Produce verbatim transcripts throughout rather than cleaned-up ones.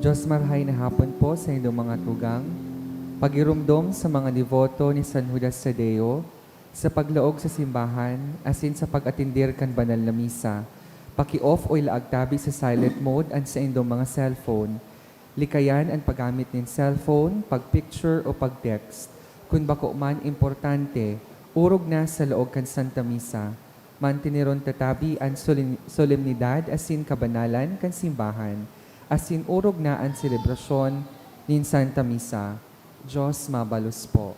Diyos, marahay na hapon po sa indong mga tugang. Pagirumdom sa mga deboto ni San Judas Tadeo sa paglaog sa simbahan asin sa pag-atender kan banal na misa. Paki-off o ilaag tabi sa silent mode an saindong mga cellphone. Likayan an paggamit nin cellphone, pag-picture o pag-text. Kun bako man importante, orog na sa laog kan Santa Misa. Manteneron ta tabi an solem-, solemnidad asin kabanalan kan simbahan, asin orog na an selebrasyon nin Santa Misa. Diyos mabalos po.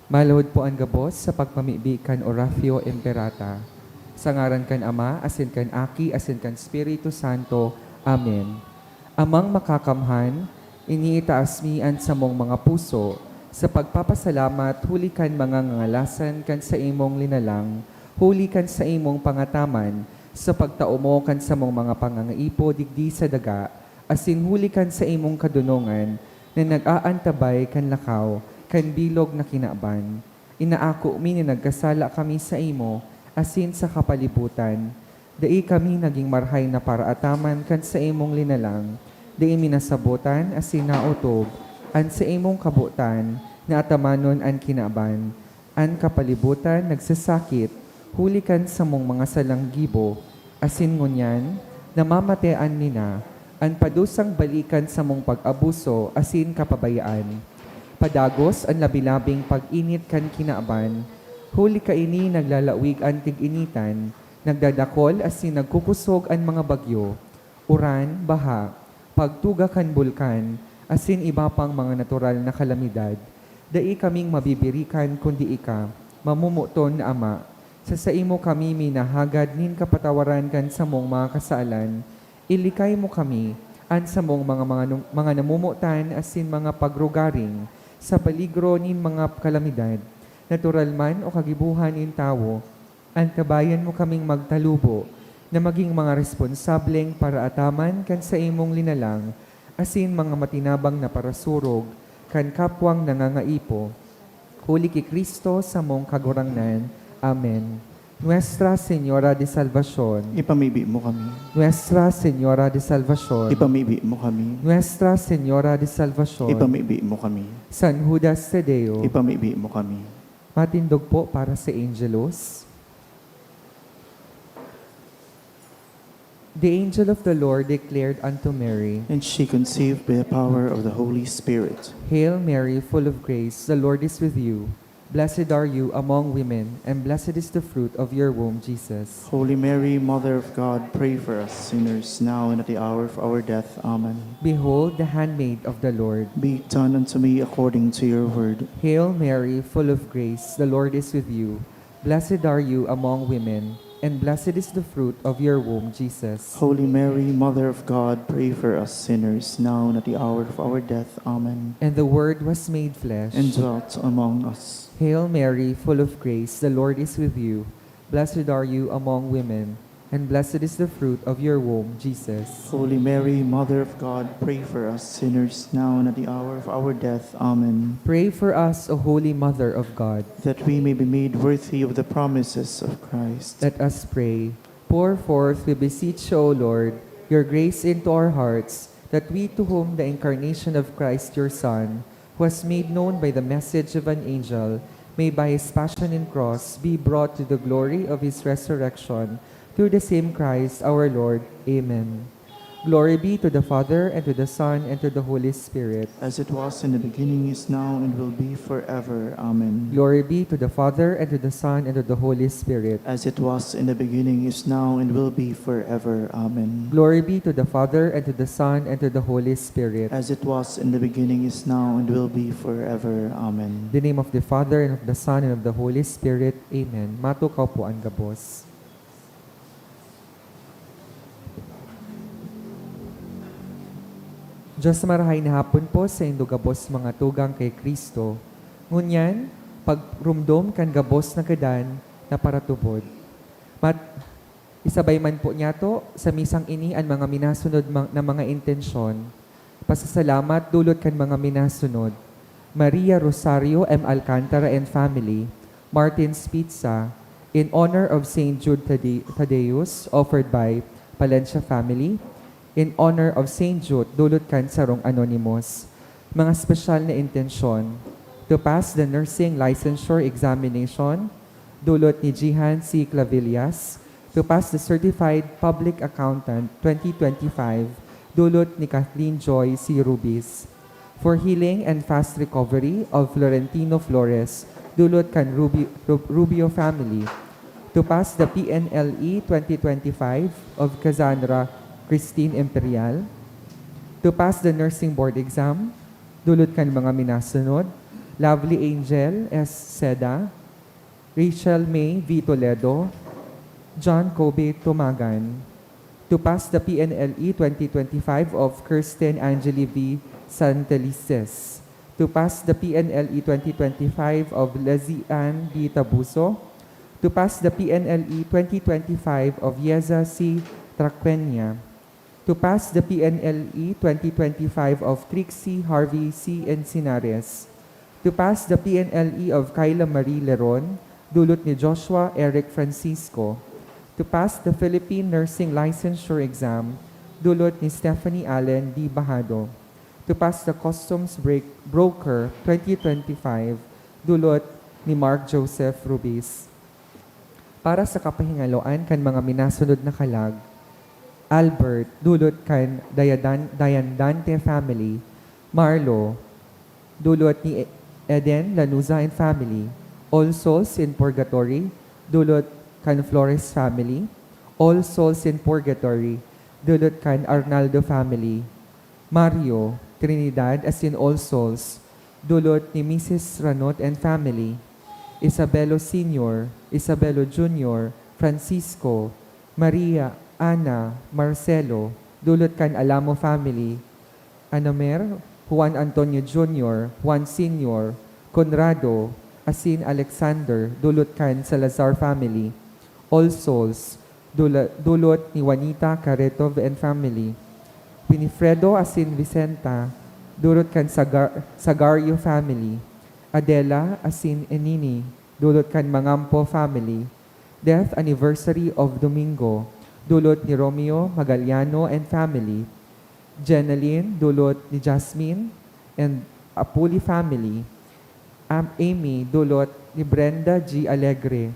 Maluhod po an gabos sa pagpamibi kan Oratio Imperata. Sa ngaran kan Ama, asin kan Aki, asin kan Espiritu Santo. Amen. Amang Makakamhan, iniitaas mi an samong mga puso sa pagpapasalamat huli kan mga ngangalasan kan saimong linalang, huli kan saimong pangataman, sa pagtao mo kan samong mga pangangaipo digdi sa daga, asin huli kan saimong kadonongan na nag-aantabay kan lakaw kan bilog na kinaban. Inaako mi na nagkasala kami saimo asin sa kapalibutan. Dai kami nagin marahay na paraataman kan saimong linalang. Dai mi nasabotan asin naotob an saimong kabotan na atamanon an kinaban. An kapalibutan nagsasakit huli kan samong mga salang gibo, asin ngunyan namamatean mi na an padusang balikan samong pag-abuso asin kapabayaan. Padagos an labi-labing pag-init kan kinaban, huli kaini naglalawig an tig-initan, nagdadakol asin nagkukosog an mga bagyo, uran, baha, pagtuga kan bulkan, asin iba pang mga natural na kalamidad. Dai kaming mabibirikan kundi ika, mamomoton na Ama. Sa saimo kami minahagad nin kapatawaran kan samong mga kasalan. Ilikay mo kami, an samong mga, mga, num-, mga namomotan asin mga pagrugaring sa peligro nin mga kalamidad, natural man o kagibohan nin tawo. Antabayan mo kaming magtalubo na magin mga responsableng paraataman kan saimong linalang asin mga matinabang na parasurog kan kapwang nangangaipo. Huli ki Cristo, samong Kagurangnan. Amen. Nuestra Señora de Salvacion. Ipamibi mo kami. Nuestra Señora de Salvacion. Ipamibi mo kami. Nuestra Señora de Salvacion. Ipamibi mo kami. San Judas Tadeo. Ipamibi mo kami. Matindog po para sa Angelus. The angel of the Lord declared unto Mary, And she conceived by the power of the Holy Spirit. Hail Mary, full of grace, the Lord is with you. Blessed are you among women, and blessed is the fruit of your womb, Jesus. Holy Mary, Mother of God, pray for us sinners, now and at the hour of our death. Amen. Behold the handmaid of the Lord. Be it done unto me according to your word. Hail Mary, full of grace, the Lord is with you. Blessed are you among women, and blessed is the fruit of your womb, Jesus. Holy Mary, Mother of God, pray for us sinners, now and at the hour of our death. Amen. And the Word was made flesh. And dwelt among us. Hail Mary, full of grace, the Lord is with you. Blessed are you among women, and blessed is the fruit of your womb, Jesus. Holy Mary, Mother of God, pray for us sinners, now and at the hour of our death. Amen. Pray for us, O Holy Mother of God. That we may be made worthy of the promises of Christ. Let us pray. Pour forth, we beseech you, O Lord, your grace into our hearts, that we, to whom the incarnation of Christ, your Son, who was made known by the message of an angel, may by his passion and cross be brought to the glory of his resurrection, through the same Christ our Lord. Amen. Glory be to the Father, and to the Son, and to the Holy Spirit. As it was in the beginning, is now, and will be forever. Amen. Glory be to the Father, and to the Son, and to the Holy Spirit. As it was in the beginning, is now, and will be forever. Amen. Glory be to the Father, and to the Son, and to the Holy Spirit. As it was in the beginning, is now, and will be forever. Amen. In the name of the Father, and of the Son, and of the Holy Spirit. Amen. Matukaw po an gabos. Diyos, marahay na hapon po saindo gabos, mga tugang kay Cristo. Ngunyan, pagrumdom kan gabos na gadan na paratubod. Mat-, isabay man po niyato sa misang ini an mga minasunod ma-, na mga intensyon. Pasasalamat dulot kan mga minasunod. Maria Rosario M. Alcantara and family, Martin's Pizza, in honor of Saint Jude Thade-, Thaddeus, offered by Palencia family, in honor of Saint Jude, dulot kan sarong anonymous. Mga espesyal na intensyon: to pass the nursing licensure examination, dulot ni Jihan C. Clavillas; to pass the certified public accountant twenty twenty-five, dulot ni Kathleen Joy C. Rubis; for healing and fast recovery of Florentino Flores, dulot kan Rubi-, Ru-, Rubio family; to pass the P N L E twenty twenty-five of Cassandra Christine Imperial; to pass the nursing board exam, dulot kan mga minasunod: Lovely Angel S. Seda, Rachel May V. Toledo, John Kobe Tumagan; to pass the P N L E twenty twenty-five of Kirsten Angeli V. Santelices; to pass the P N L E twenty twenty-five of Lizzie Ann B. Tabuso; to pass the P N L E twenty twenty-five of Yeza C. Traquenia; to pass the P N L E twenty twenty-five of Trixie Harvey C. Encinares; to pass the P N L E of Kyla Marie Leron, dulot ni Joshua Eric Francisco; to pass the Philippine Nursing Licensure Exam, dulot ni Stephanie Allen D. Bajado; to pass the Customs Break-, Broker twenty twenty-five, dulot ni Mark Joseph Rubis. Para sa kapahingaloan kan mga minasunod na kalag: Albert, dulot kan Dayadan-, Dayandante family; Marlo, dulot ni E-, Eden Lanuza and family; All Souls in Purgatory, dulot kan Flores family; All Souls in Purgatory, dulot kan Arnaldo family; Mario, Trinidad, asin All Souls, dulot ni Misis Ranot and family; Isabelo Senior, Isabelo Junior, Francisco, Maria, Ana, Marcelo, dulot kan Alamo family; Anamer, Juan Antonio Junior, Juan Senior, Conrado, asin Alexander, dulot kan Salazar family; All Souls, dula-, dulot ni Juanita Caretov and family; Winifredo asin Vicenta, dulot kan Sagar-, Sagario family; Adela asin Enini, dulot kan Mangampo family; Death anniversary of Domingo, dulot ni Romeo Magaliano and family; Jeneline, dulot ni Jasmine and Apuli family; Am-, Amy, dulot ni Brenda G. Alegre;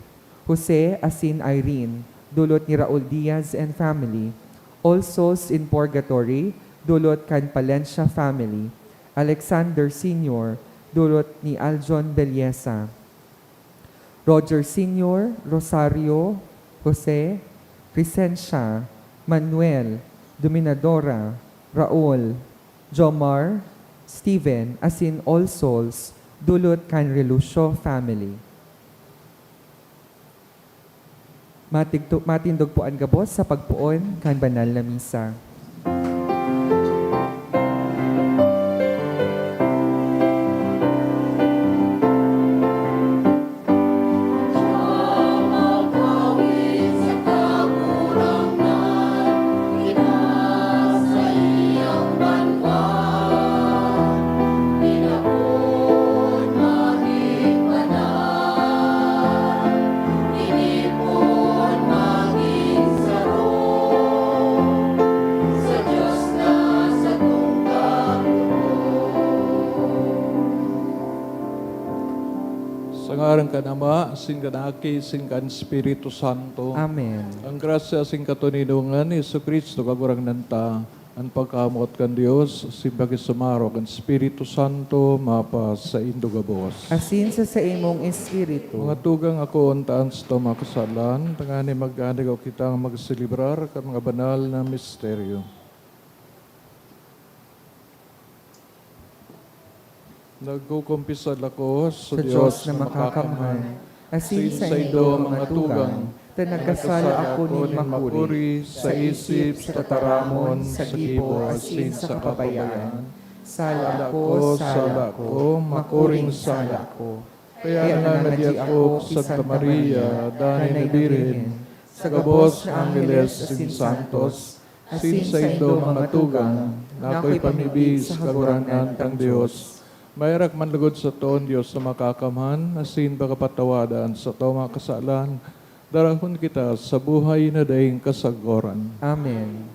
Jose asin Irene, dulot ni Raul Diaz and family; All Souls in Purgatory, dulot kan Palencia family; Alexander Senior, dulot ni Aljon Belleza; Roger Senior, Rosario, Jose, Crescencia, Manuel, Dominadora, Raul, Jomar, Steven, asin All Souls, dulot kan Relucio family. Matigto-, matindog po an gabos sa pagpoon kan banal na misa. Sa ngaran kan Ama, asin kan Aki, asin kan Espiritu Santo. Amen. Ang grasya asin katoninongan ni Jesu-Cristo, Kagurangnan ta, an pagkamoot kan Dios, asin pakisumaro kan Espiritu Santo, mapasaindo gabos. Asin sa saimong espiritu. Mga tugang, akoon ta an satong mga kasalan, tanganing magdangog kitang magselebrar kan mga banal na misteryo. Nagkukumpisal ako sa Sa Dios Dios na na makakamhan, makakamhan, asin asin saindo saindo, mga mga tugang, tugang, ta nagkasala ako nin makuri, sa isip, sa tataramon, sa gibo, asin sa kapabayaan. Sala ko, sala ko, makuring sala ko. Kaya nangangadi ako ki Santa Maria, danay na Birhen, sa gabos na angheles asin santos, asin saindo mga tugang, na ako'y pamibi sa Kagurangnan tang Dios, Maherak man logod sa toon, Dios na Makakamhan, asin pakapatawadan sa mga kasalan, darahon kita sa buhay na daing kasagoran. Amen.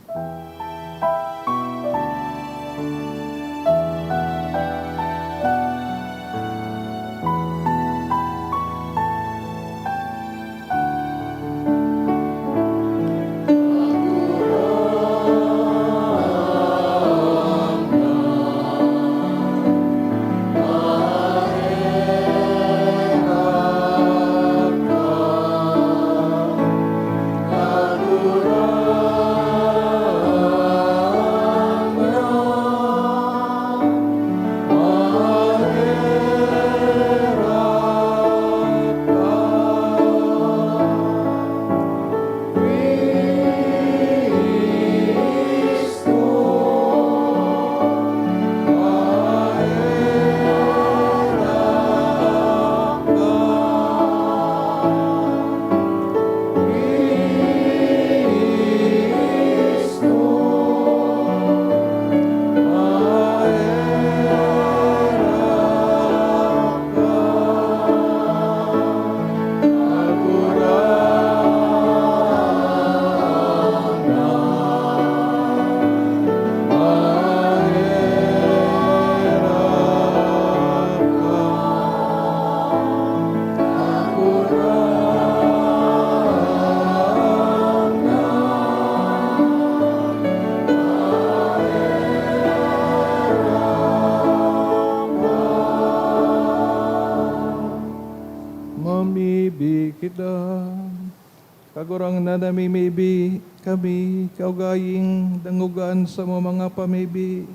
Mamibi kita. Kagurangnan, namimibi kami, kaugaling dangoga an samong mga pamibi,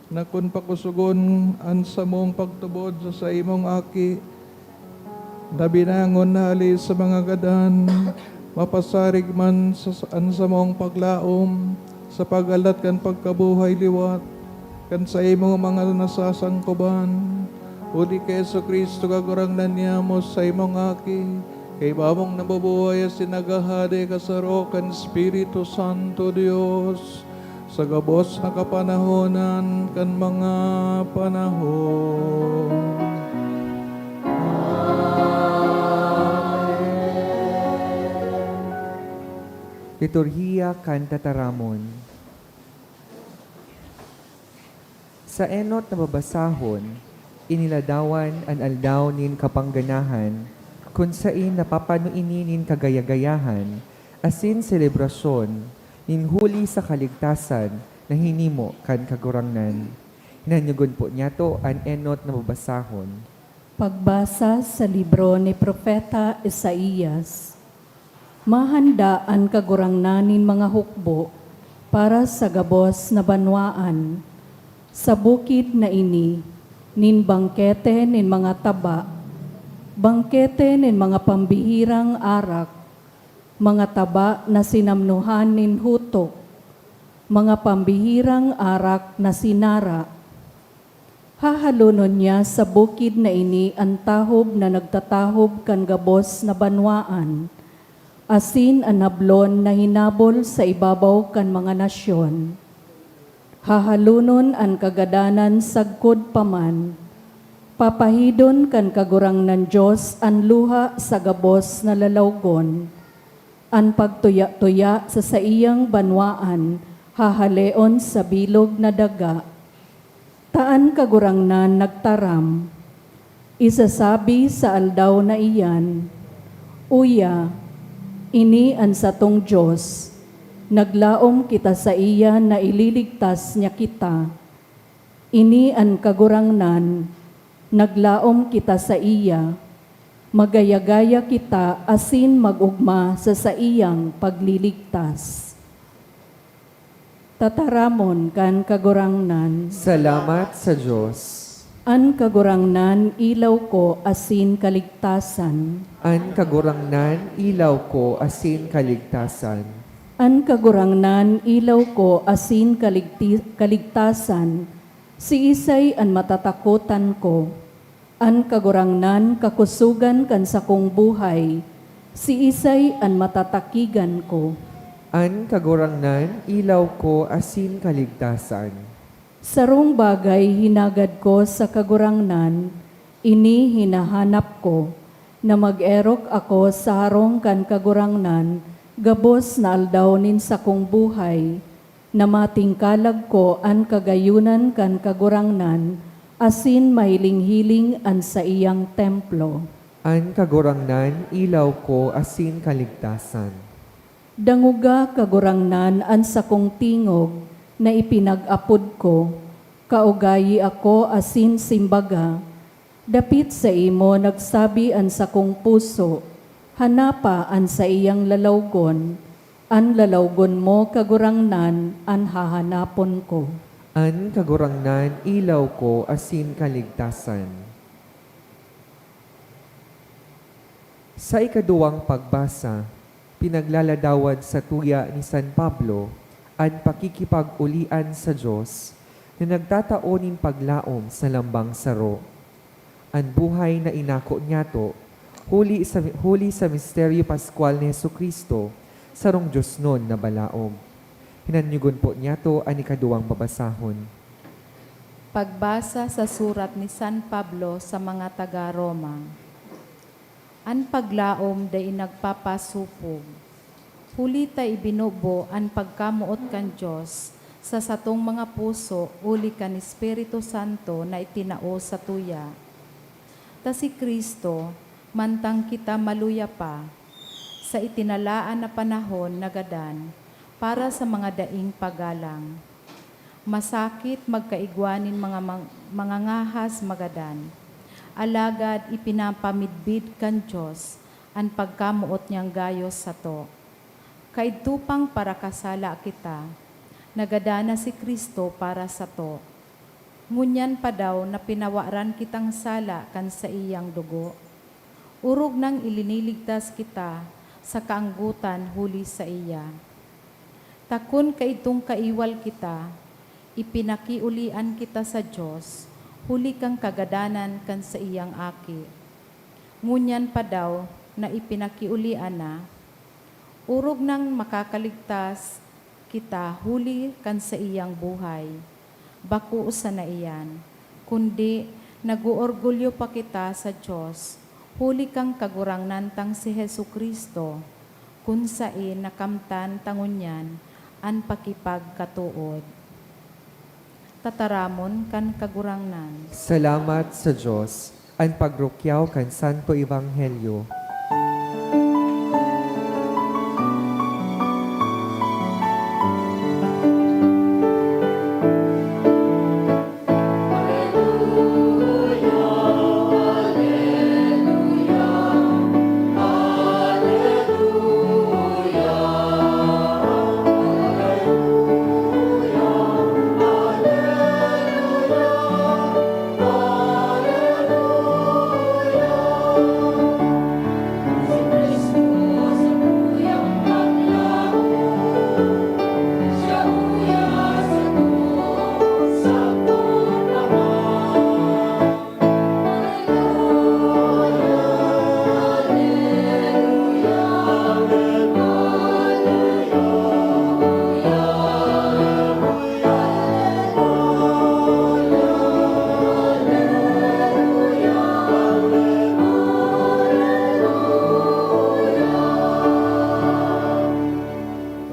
na kun pakosogon an samong pagtubod sa saimong Aki, na binangon hali sa mga gadan, mapasarig man sa, an samong paglaom sa paghalat kan pagkabuhay liwat kan saimong mga nasasangkoban. Huli ki Jesu-Cristo, Kagurangnan niamo, saimong Aki, kaiba mong nabubuhay asin naghahade kasaro kan Espiritu Santo, Dios, sa gabos na kapanahonan kan mga panahon. Amen. Liturhiya kan Tataramon. Sa enot na babasahon, iniladawan an Aldaw nin Kapangganahan, kun saen napapano ini nin kagaya-gayahan asin selebrasyon nin huli sa kaligtasan na hinimo kan Kagurangnan. Hinanyogon po niyato an enot na babasahon. Pagbasa sa libro ni Propeta Isaias. Mahanda an Kagurangnan nin mga hukbo para sa gabos na banwaan. Sa bukid na ini, nin bangkete nin mga taba, bangkete nin mga pambihirang arak, mga taba na sinamnohan nin hutok, mga pambihirang arak na sinara. Hahalonon niya sa bukid na ini an tahob na nagtatahob kan gabos na banwaan, asin an hablon na hinabol sa ibabaw kan mga nasyon. Hahalonon an kagadanan sagkod pa man. Papahidon kan Kagurangnan Dios an luha sa gabos na lalawgon. An pagtuya-tuya sa saiyang banwaan hahaleon sa bilog na daga. Ta an Kagurangnan nagtaram, isasabi sa aldaw na iyan, "Uya, ini an satong Dios, naglaom kita saiya na ililigtas niya kita." Ini an Kagurangnan, naglaom kita saiya, magaya-gaya kita asin mag-ogma sa saiyang pagliligtas. Tataramon kan Kagurangnan. Salamat sa Dios. An Kagurangnan, ilaw ko asin kaligtasan. An Kagurangnan, ilaw ko asin kaligtasan. An Kagurangnan, ilaw ko asin kaligti-, kaligtasan, siisay an matatakotan ko? An Kagurangnan, kakusogan kan sakong buhay, siisay an matatakigan ko? An Kagurangnan, ilaw ko asin kaligtasan. Sarong bagay hinagad ko sa Kagurangnan, ini hinahanap ko, na mag-erok ako sa harong kan Kagurangnan gabos na aldaw nin sakong buhay, na matingkalag ko an kagayonan kan Kagurangnan asin mahiling-hiling an saiyang templo. An Kagurangnan, ilaw ko asin kaligtasan. Dangoga, Kagurangnan, an sakong tingog na ipinag-apod ko, kaugayi ako asin simbaga. Dapit saimo nagsabi an sakong puso, hanapa an saiyang lalawgon. An lalawgon mo, Kagurangnan, an hahanapon ko. An Kagurangnan, ilaw ko asin kaligtasan. Sa ikaduwang pagbasa, pinaglaladawan satuya ni San Pablo an pakikipag-ulian sa Dios na nagtatao nin paglaom sa lambang saro. An buhay na inako niyato, huli sa, huli sa misteryo paskwal ni Jesu-Cristo, sarong diosnon na balaog. Hinanyugon po niyato an ikaduwang babasahon. Pagbasa sa surat ni San Pablo sa mga taga Roma. An paglaom dai nagpapasopog. Huli ta ibinubo an pagkamoot kan Dios sa satong mga puso huli kan Espiritu Santo na itinao satuya. Ta si Cristo, mantang kita maluya pa, sa itinalaan na panahon nagadan para sa mga daing pagalang. Masakit magkaigwa nin mga mang-, mga ngahas magadan, alagad ipinapamidbid kan Dios an pagkamoot niyang gayos sato. Kaidto pang parakasala kita, nagadan na si Cristo para sato. Ngunyan pa daw na pinawaran kitang sala kan saiyang dugo, orog nang iliniligtas kita sa kaanggotan huli saiya. Ta kun kaidtong kaiwal kita, ipinakiolian kita sa Dios huli kan kagadanan kan saiyang Aki. Ngunyan pa daw na ipinakiolian na, orog nang makakaligtas kita huli kan saiyang buhay. Bako sana iyan, kundi nag-oorgulyo pa kita sa Dios, huli kan Kagurangnan tang si Jesu-Cristo, kun saen nakamtan ta ngunyan an pakipagkatood. Tataramon kan Kagurangnan. Salamat sa Dios. An pagrukyaw kan Santo Ebanghelyo.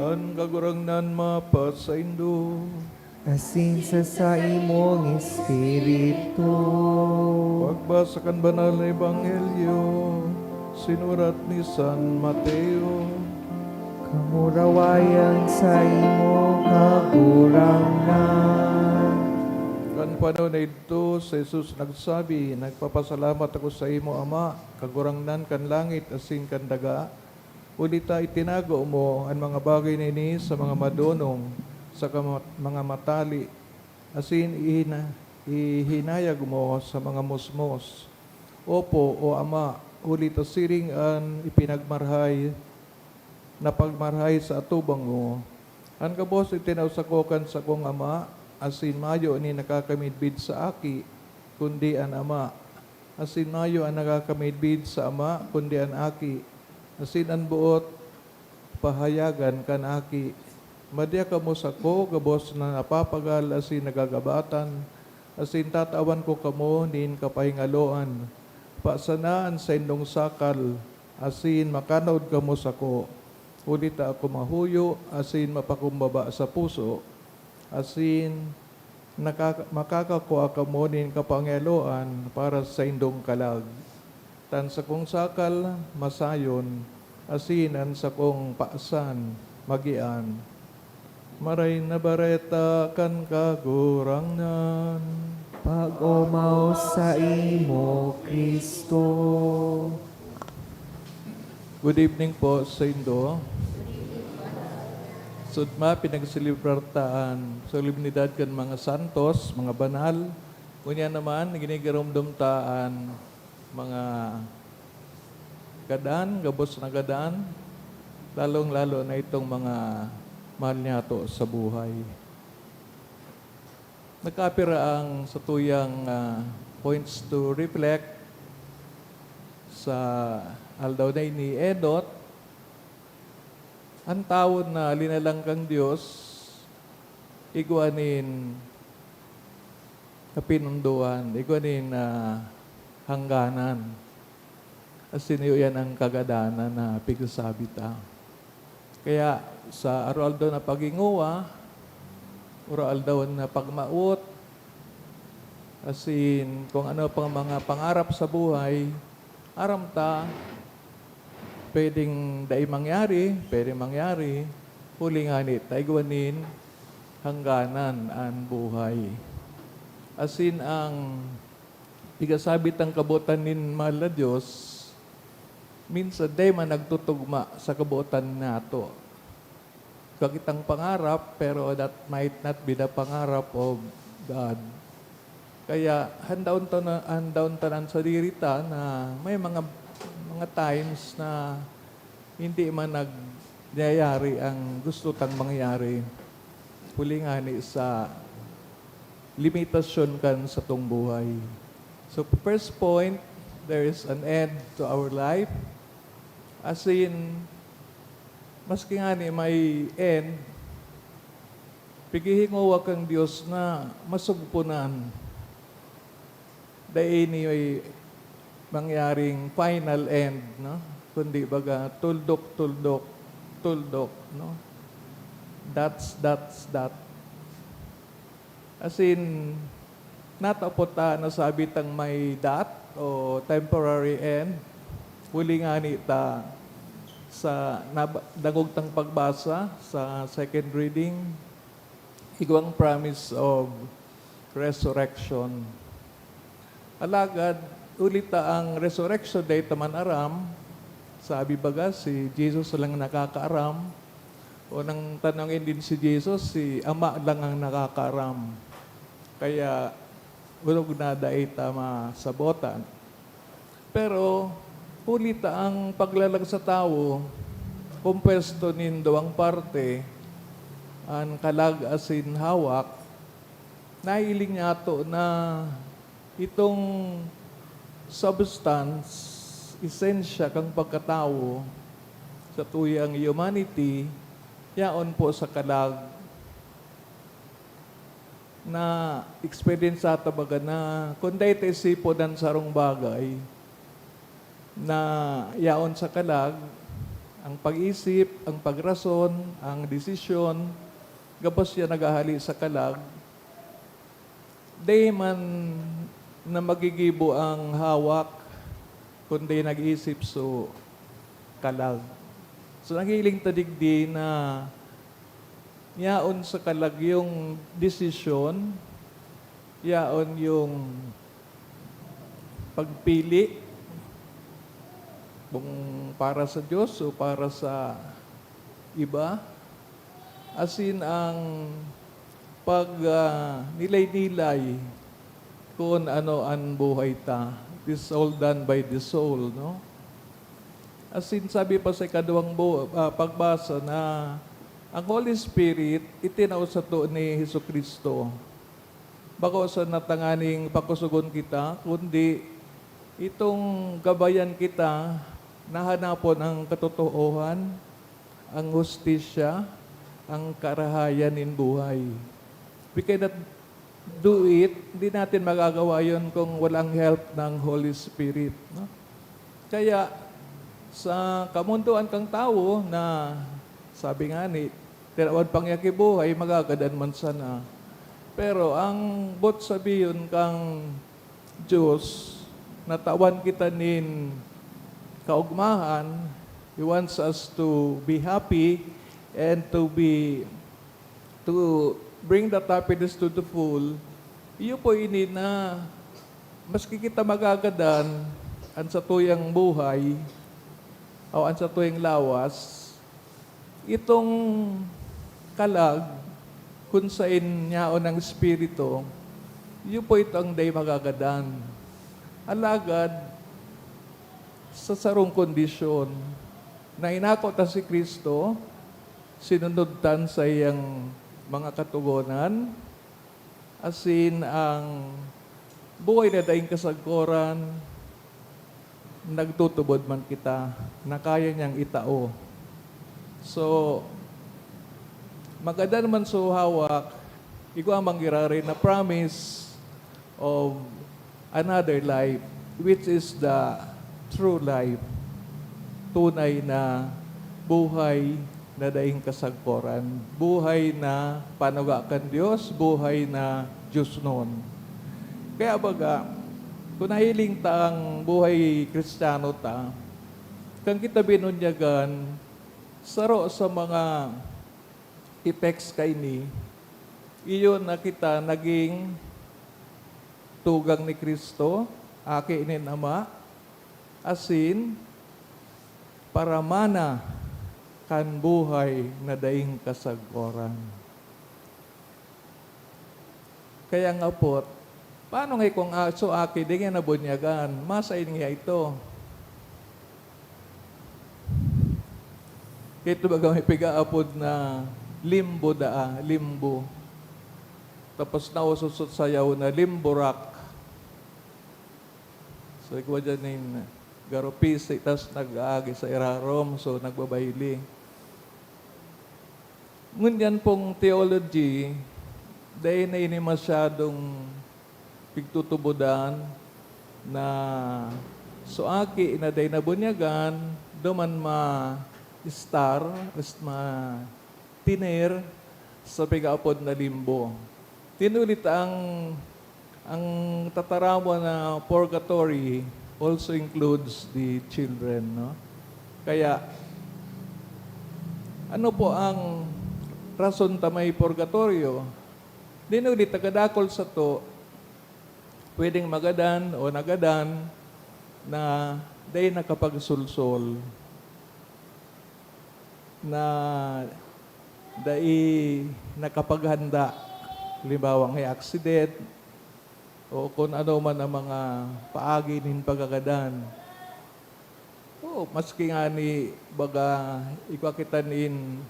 An Kagurangnan mapasaindo. Asin sa saimong espiritu. Pagbasa kan Banal na Ebanghelyo, sinurat ni San Mateo. Kamurawayan saimo, Kagurangnan. Kan panahon na idto, si Jesus nagsabi, "Nagpapasalamat ako saimo, Ama, Kagurangnan kan langit asin kan daga, huli ta itinago mo an mga bagay na ini sa mga madonong saka ma-, mga matali, asin ihina-, ihinayag mo sa mga musmos. Opo, O Ama, huli ta siring an ipinagmarhay na pagmarhay sa atubang mo. An gabos itinao sako kan sakong Ama, asin mayo nin nakakamidbid sa Aki, kundi an Ama. Asin mayo an nakakamidbid sa Ama, kundi an Aki, asin an boot pahayagan kan Aki. Madya kamo sako gabos na napapagal asin nagagabatan, asin tatawan ko kamo nin kapahingaloan. Pasana an saindong sakal, asin makanaod kamo sako, huli ta ako mahuyo asin mapakumbaba sa puso, asin nakaka-, makakakua kamo nin kapahingaloan para sa saindong kalag. Ta an sakong sakal masayon, asin an sakong pasan magian. Maray na Bareta kan Kagurangnan. Pag-omaw saimo, Cristo. Good evening po sa indo. Sudma, pinagselebrar ta an solemnidad kan mga santos, mga banal. Ngunyan naman, ginigiromdom ta an mga gadan, gabos na gadan, lalong-lalo na itong mga mahal niyato sa buhay. Nagkapira ang satuyang, ah, points to reflect sa aldaw na ini. Enot, an tawo na linalang kan Dios, igwa nin kapinundoan, igwa nin, ah, hangganan. Asin iyo yan ang kagadanan na pigsasabi ta. Kaya sa aroaldaw na paghingowa, aroaldaw na pagmawot, asin kung ano pang mga pangarap sa buhay, aram ta, pwedeng dai mangyari, pwedeng mangyari, huli ngani ta igwa nin hangganan an buhay. Asin ang pigsasabi tang kabotan nin mahal na Dios, minsan dai man nagtutugma sa kabotan nato. Igwa kitang pangarap, pero that might not be the pangarap of God. Kaya handaon ta na, handaon ta an sadiri ta na may mga, mga times na hindi man nagyayari ang gusto tang mangyari. Huli ngani sa limitasyon kan satong buhay. So, first point, there is an end to our life. Asin, maski ngani may end, pighihingowa kan Dios na masugponan. Dai ini mangyaring final end, no? Kundi baga tuldok, tuldok, tuldok, no? That's, that's, that. Asin, natapo ta nasabi tang may that o temporary end. Huli ngani ta sa nab-, dangog tang pagbasa sa second reading, igwang promise of resurrection. Alagad, huli ta ang resurrection dai ta man aram, sabi baga, si Jesus lang nakakaaram, o nang tanongin din si Jesus, si Ama lang ang nakakaaram. Kaya, orog na dai ta masabotan. Pero, huli ta ang paglalag sa tawo, kompuesto nin duwang parte, an kalag asin hawak, nahiling niyato na itong substance, esensya kan pagkatawo, satuyang humanity, yaon po sa kalag. Na-experience ta baga na kun dai ta isipon an sarong bagay na yaon sa kalag, ang pag-isip, ang pagrason, ang desisyon, gabos siya naghahali sa kalag. Dai man na magigibo ang hawak, kundi nag-isip so kalag. So, nahiling ta digdi na yaon sa kalag yung desisyon, yaon yung pagpili kung para sa Diyos o para sa iba, asin ang pag, ah, nilay-nilay kun ano an buhay ta. It is all done by the soul, no? Asin sabi pa sa ikaduwang bu-, ah, pagbasa na ang Holy Spirit itinao sato ni Jesu-Cristo. Bako sana tanganing pakosogon kita, kundi itong gabayan kita na hanapon ang katotoohan, ang hustisya, ang karahayan nin buhay. We cannot do it, hindi natin magagawa yon kung walang help ng Holy Spirit, no? Kaya, sa kamundoan kang tawo na, sabi nga ni, tinawan pang yakibuhay, magagadan man sana. Pero ang boot sabihon kang Diyos, natawan kita nin kaogmahan, He wants us to be happy and to be, to bring that happiness to the full. Iyo po ini na maski kita magagadan, an satuyang buhay, o an satuyang lawas, itong kalag, kun saen yaon ang Espiritu, iyo po ito ang dai magagadan. Alagad, sa sarong kondisyon, na inako ta si Cristo, sinunod ta an saiyang mga katogonan, asin ang buhay na daing kasagkoran, nagtutubod man kita na kaya niyang itao. So, magadan man sa hawak, igwa man giraray na promise of another life, which is the true life, tunay na buhay na daing kasagkoran, buhay na panuga kan Dios, buhay na diosnon. Kaya baga, kung nahiling ta ang buhay Kristiyano ta, kan kita binunyagan, saro sa mga effects kaini, iyo na kita naging tugang ni Cristo, Aki nin Ama, asin paramana kan buhay na daing kasagkoran. Kaya nga po, paano nga kung, ah, so aki, di nga nabunyagan, masain nga ito? Ito baga may pigaapod na limbo daa, limbo. Tapos naususot sayaw na limbo rock. So, igwa dyan nin garupisi, tas nag-aagi sa irarom, so, nagbabayli. Ngunyan pong theology, dai na ini masyadong pigtutubodan na so aki na dai nabunyagan, duman ma-star, is ma-, tiner sa pigaapod na limbo. Tinulit ang, ang tataramon na purgatory also includes the children, no? Kaya, ano po ang rason ta may purgatoryo? Tinulit, ta kadakul sato, pwedeng magadan o nagadan na dai nakapagsolsol, na dai nakapaghanda, halimbawa, may accident o kun ano man ang mga paagi nin pagkagadan. Oo, maski ngani, baga, igwa kita nin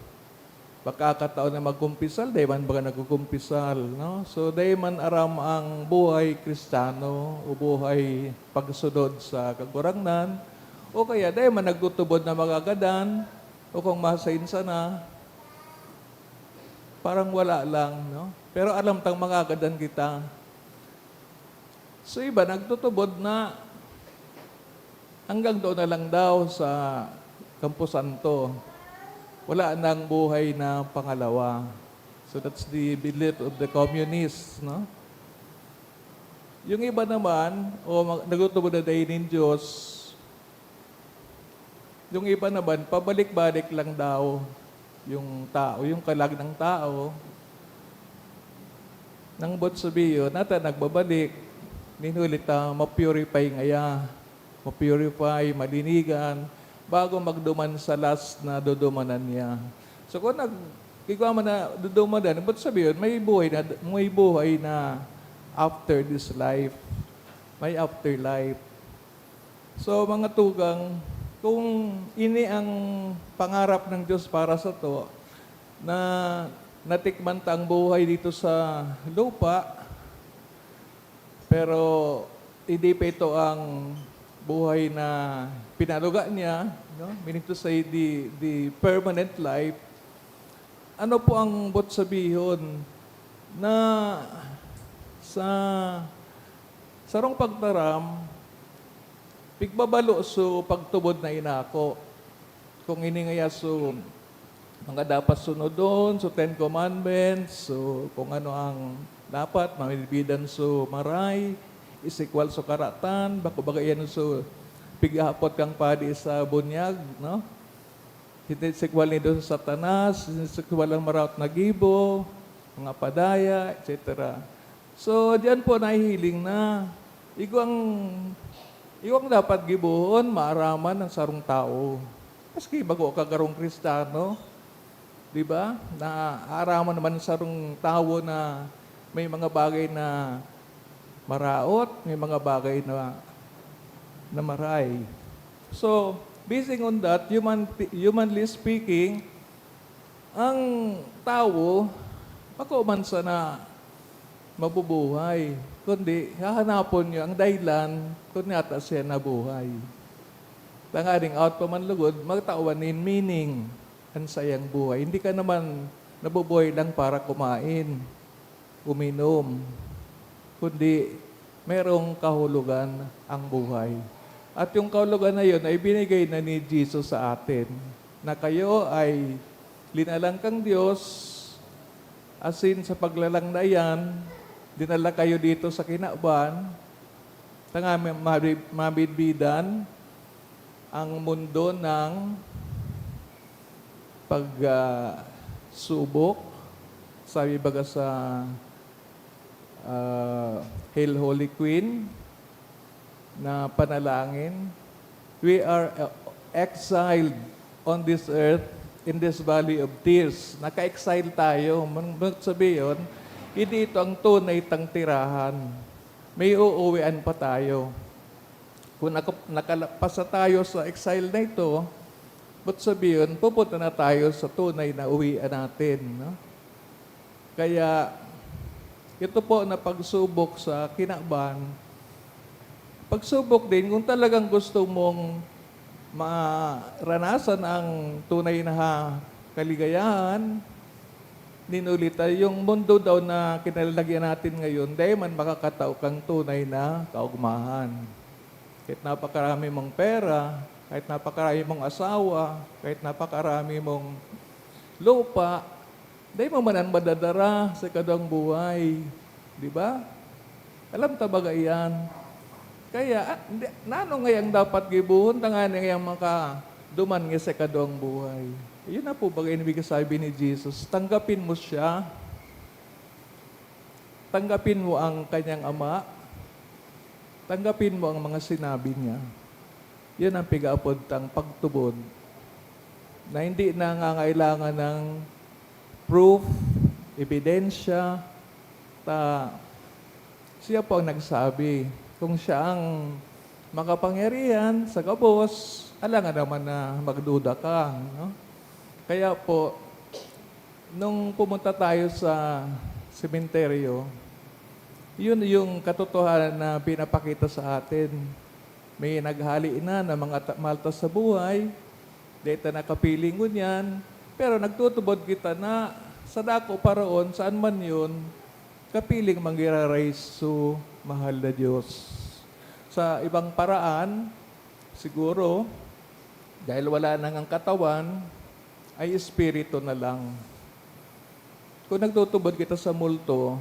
pagkakataon na magkumpisal, dai man baga nagkukumpisal, no? So, dai man aram ang buhay Kristiyano o buhay pagsunod sa Kagurangnan, o kaya dai man nagtutubod na magagadan, o kung masain sana, parang wala lang, no? Pero aram tang magagadan kita. So, iba nagtutubod na hanggang doon na lang daw sa Campo Santo. Wala nang buhay na pangalawa. So, that's the belief of the communists, no? Yung iba naman, o mag-, nagtutubod na dai nin Diyos, yung iba naman, pabalik-balik lang daw yung tao, yung kalag ng tao. Nang boot sabiyon, nata nagbabalik, nin huli ta ma-purify ngaya. Ma-purify, malinigan, bago magduman sa last na dudumanan niya. So, kung nag-, igwa man na dudumanan, boot sabiyon, may buhay na, may buhay na after this life. May afterlife. So, mga tugang, kung ini ang pangarap ng Diyos para sato, na natikman ta ang buhay dito sa lupa, pero hindi pa ito ang buhay na pinanuga niya, no? Meaning to say, the, the permanent life, Ano po ang boot sabihon na sa sarong pagtaram, pigbabalo so pagtubod na inako. Kung ini ngaya so mga dapat sunodon, so Ten Commandments, so kung ano ang dapat mamidbidan so maray, isikwal so karatan, bako baga iyan so pighahapot kang padi sa bunyag, no? Hindi sikwal nindo sa Satanas, hindi sikwal ang maraot na gibo, mga padaya, et cetera. So, diyan po nahihiling na igwang, igwang dapat gibohon, maaraman ng sarong tawo. Maski bago ka garong Kristiyano, di ba? Naaraman naman ng sarong tawo na may mga bagay na maraot, may mga bagay na, na maray. So, basing on that, human, humanly speaking, ang tawo, bako man sana mabubuhay, kundi hahanapon niya ang dahilan kung nata siya nabuhay. Tanganing awat pa man lugod, magtawan nin meaning an saiyang buhay. Hindi ka naman nabubuhay lang para kumain, uminom, kundi merong kahulogan ang buhay. At yung kahulogan na yun ay binigay na ni Jesus sa atin, na kayo ay linalang kang Diyos, asin sa paglalang na iyan, dinala kayo dito sa kinaban, tanganing mabi-, mabidbidan ang mundo ng pag, ah, subok. Sabi baga sa, ah, Hail Holy Queen na panalangin, "We are, uh, exiled on this earth, in this valley of tears." Naka-exile tayo. Man-, man sabihin, hindi ito ang tunay tang tirahan. May uuwian pa tayo. Kung naka-, nakalapasa tayo sa exile na ito, but sabihin, pupunta na tayo sa tunay na uwian natin, no? Kaya, ito po na pagsubok sa kinaban, pagsubok din kung talagang gusto mong maranasan ang tunay na kaligayahan, ninulita, yung mundo daw na kinalalagyan natin ngayon, dai man makakatao kang tunay na kaugmahan. Kahit napakarami mong pera, kahit napakarami mong asawa, kahit napakarami mong lupa, dai mo man an madadara sa ikaduang buhay. Di ba? Alam ta baga iyan? Kaya, ah, hindi, nano ngayang dapat gibohon tanganing ngayang makaduman nga sa ikaduang buhay? Yun na po baga ini sabi ni Jesus, tanggapin mo siya. Tanggapin mo ang kanyang ama. Tanggapin mo ang mga sinabi niya. Yan ang pigaapod tang pagtubod na hindi nangangailangan ng proof, ebidensya, ta siya po ang nagsabi. Kung siya ang makapangyarihan sa gabos, alangan naman na magduda ka, no? Kaya po, nung pumunta tayo sa sementeryo, yun yung katotohanan na pinapakita sa atin. May naghali na na mga ta-, malta sa buhay, dai ta nakapiling ngunyan, pero nagtutubod kita na sa dako pa roon, saan man yun, kapiling manggiraray so mahal na Diyos. Sa ibang paraan, siguro, dahil wala nang ang katawan, ay espiritu na lang. Kung nagtutubod kita sa multo,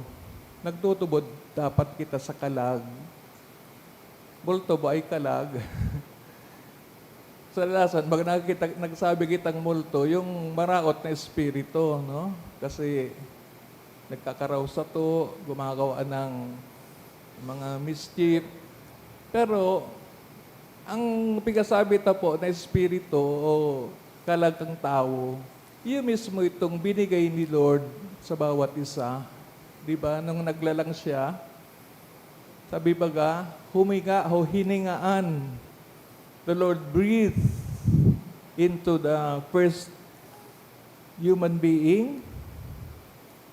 nagtutubod dapat kita sa kalag. Multo ba ay kalag? Kadalasan, pag nakikita, nagsabi kitang multo, yung maraot na espiritu, no? Kasi nagkakaraw sato, gumagawa ng mga mischief. Pero, ang pigasabi ta po na espiritu o kalag kang tawo, iyo mismo itong binigay ni Lord sa bawat isa. Di ba? Nung naglalang siya, sabi baga, huminga o hiningaan. The Lord breathed into the first human being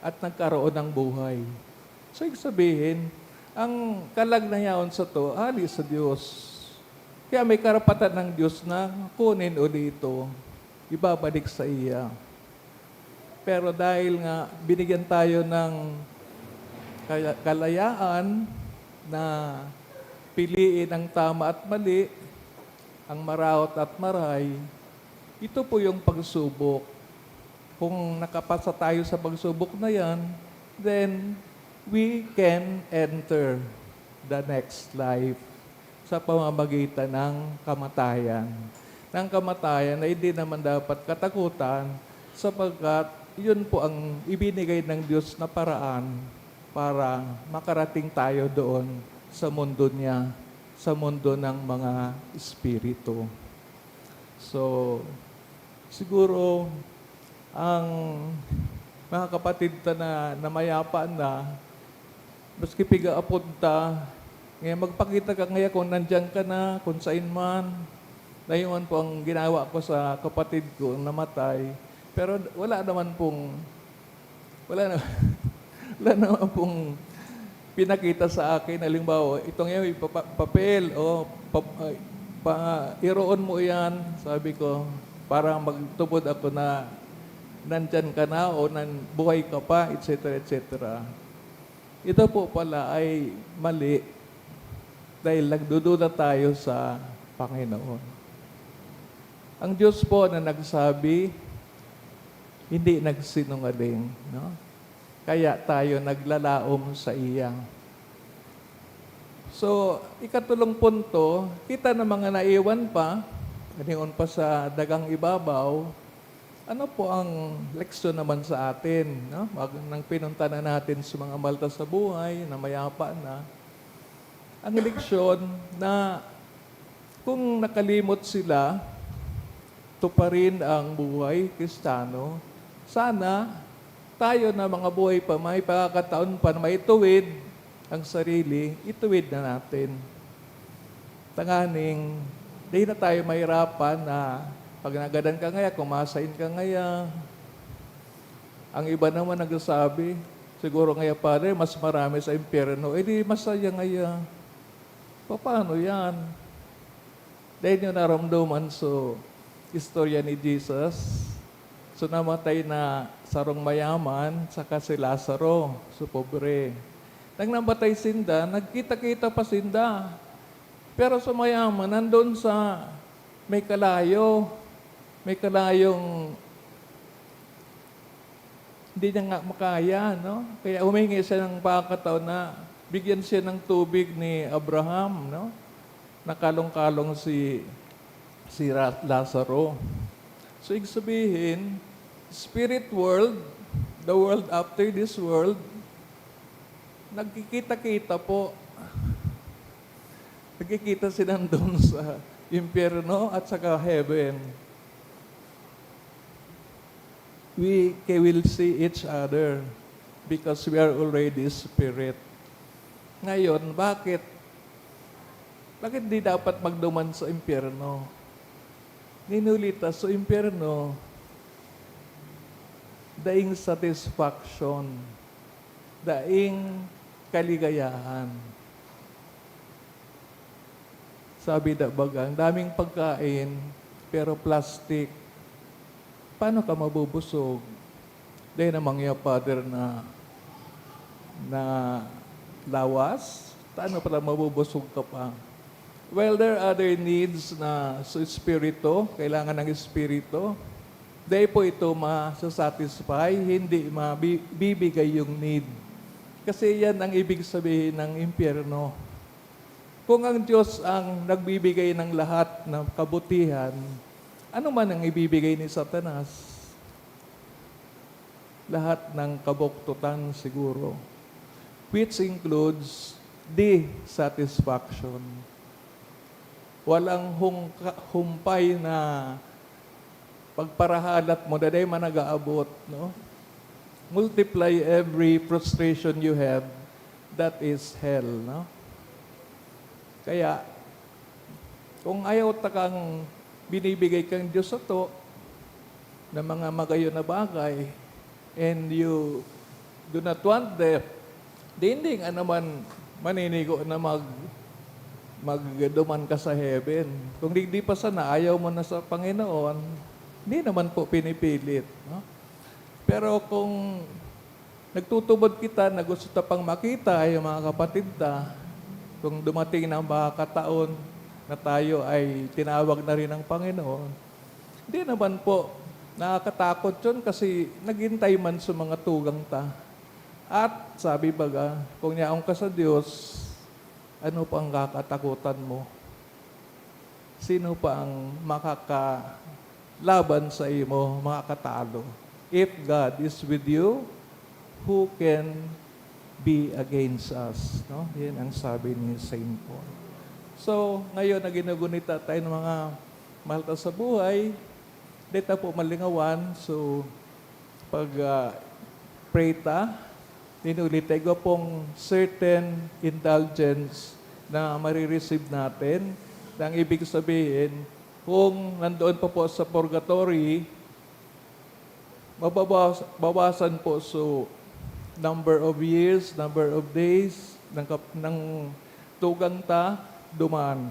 at nagkaroon ng buhay. So, ibig sabihin, ang kalag na yaon sato, hali sa Diyos. Kaya may karapatan ng Diyos na kunin uli ito, ibabalik sa iya. Pero dahil nga binigyan tayo ng kaya-, kalayaan na piliin ang tama at mali, ang maraot at maray, ito po yung pagsubok. Kung nakapasa tayo sa pagsubok na yan, then we can enter the next life sa pamamagitan ng kamatayan. Ng kamatayan na hindi naman dapat katakutan, sapagkat yun po ang ibinigay ng Diyos na paraan para makarating tayo doon sa mundo niya, sa mundo ng mga espiritu. So, siguro, ang mga kapatid ta na, na mayapa na, maski piga-apod ta, ngayon magpakita ka ngayon kung nandiyan ka na, kung sain man. Na yun po ang ginawa ko sa kapatid ko na namatay. Pero wala naman pong, wala na, wala naman pong pinakita sa akin. Halimbawa, ito ngayon, ipa-, pa-, papel, o pa-, ay, pa-, iroon mo yan, sabi ko, para magtubod ako na nandyan ka na o nan-, buhay ka pa, et cetera, et cetera. Ito po pala ay mali dahil nagdududa tayo sa Panginoon. Ang Diyos po na nagsabi, hindi nagsinungaling, no? Kaya tayo naglalaom sa iya. So, ikatulong punto, kita na mga naiwan pa, aningon pa sa dagang ibabaw, ano po ang leksyon naman sa atin, no? Mag-, nang pinunta na natin sa mga malta sa buhay na mayapa na, ang leksyon na kung nakalimot sila, tuparin ang buhay Kristiyano, sana tayo na mga buhay pa, may pagkakataon pa na maituwid ang sarili, ituwid na natin. Tanganing, di na tayo mahirapan na pag nagadan ka ngaya, kumasain ka ngaya. Ang iba naman nagsasabi, "Siguro ngaya, Father, mas marami sa impyerno, eh, di masaya ngaya." Papaano yan? Dai niyo naramdaman so istorya ni Jesus? So, namatay na sarong mayaman, saka si Lazaro, so pobre. Nang namatay sinda, nagkita-kita pa sinda. Pero sa mayaman, nandun sa may kalayo, may kalayong hindi niya nga makaya, no? Kaya humingi siya ng pagkakataon na bigyan siya ng tubig ni Abraham, no? Nakalong-kalong si, si Ra-, Lazaro. So, ibig sabihin, spirit world, the world after this world, nagkikita-kita po. Nagkikita sila doon sa impyerno at saka heaven. We ca-, will see each other because we are already spirit. Ngayon, bakit? Bakit di dapat magduman sa impyerno? Ninulita sa impyerno, daing satisfaction, daing kaligayahan. Sabi da baga, "Ang daming pagkain, pero plastic. Paano ka mabubusog?" Dai namang ya, Father, na, na lawas. Paano pala mabubusog ka pa? Well, there are other needs na sa espiritu, kailangan ng espiritu. Dai po ito masasatisfy, hindi mabi-, bibigay yung need. Kasi yan ang ibig sabihin ng impyerno. Kung ang Diyos ang nagbibigay ng lahat na kabutihan, ano man ang ibibigay ni Satanas? Lahat ng kabuktutan siguro, which includes dissatisfaction. Walang hungka-, humpay na pagparahalat mo, daday man nag-aabot, no? Multiply every frustration you have, that is hell, no? Kaya, kung ayaw ta kang binibigay kang Diyos sato na mga magayon na bagay, and you do not want them, di, hindi nga naman maninigo na mag-, magduman ka sa heaven. Kung digdi pa sana, ayaw mo na sa Panginoon, hindi naman po pinipilit, no? Pero kung nagtutubod kita na gusto ta pang makita yung mga kapatid ta, kung dumating na ang pagkakataon na tayo ay tinawag na rin ng Panginoon, hindi naman po nakakatakot yun kasi naghintay man sa mga tugang ta. At sabi baga, kung yaon ka sa Diyos, ano pang kakatakutan mo? Sino pa ang makakalaban sa imo, makakatalo? If God is with you, who can be against us? No? Yan ang sabi ni Saint Paul. So, ngayon na ginugunita tayo ng mga mahal ta sa buhay, di ta po malingawan. So, pag, ah, pray ta, inulit ta, igwa pong certain indulgence na marireceive natin. Na ang ibig sabihin, kung nandoon pa po sa purgatory, mabawas-, bawasan po so number of years, number of days ng kap-, ng tugang ta duman.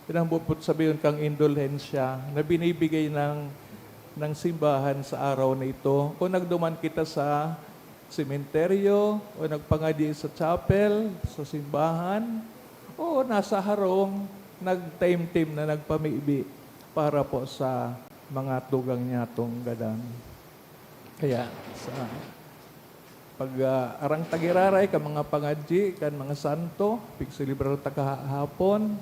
Yan ang bupot sabihin kang indulhensya na binibigay ng, ng simbahan sa araw na ito. Kung nagduman kita sa sementeryo o nagpangadyi sa chapel, sa simbahan, o nasa harong, nagtaimtim na nagpamibi para po sa mga tugang niyatong gadan. Kaya, sa pag, ah, arang ta giraray kan mga pangadyi, kan mga santo, pigselebrar ta kahapon,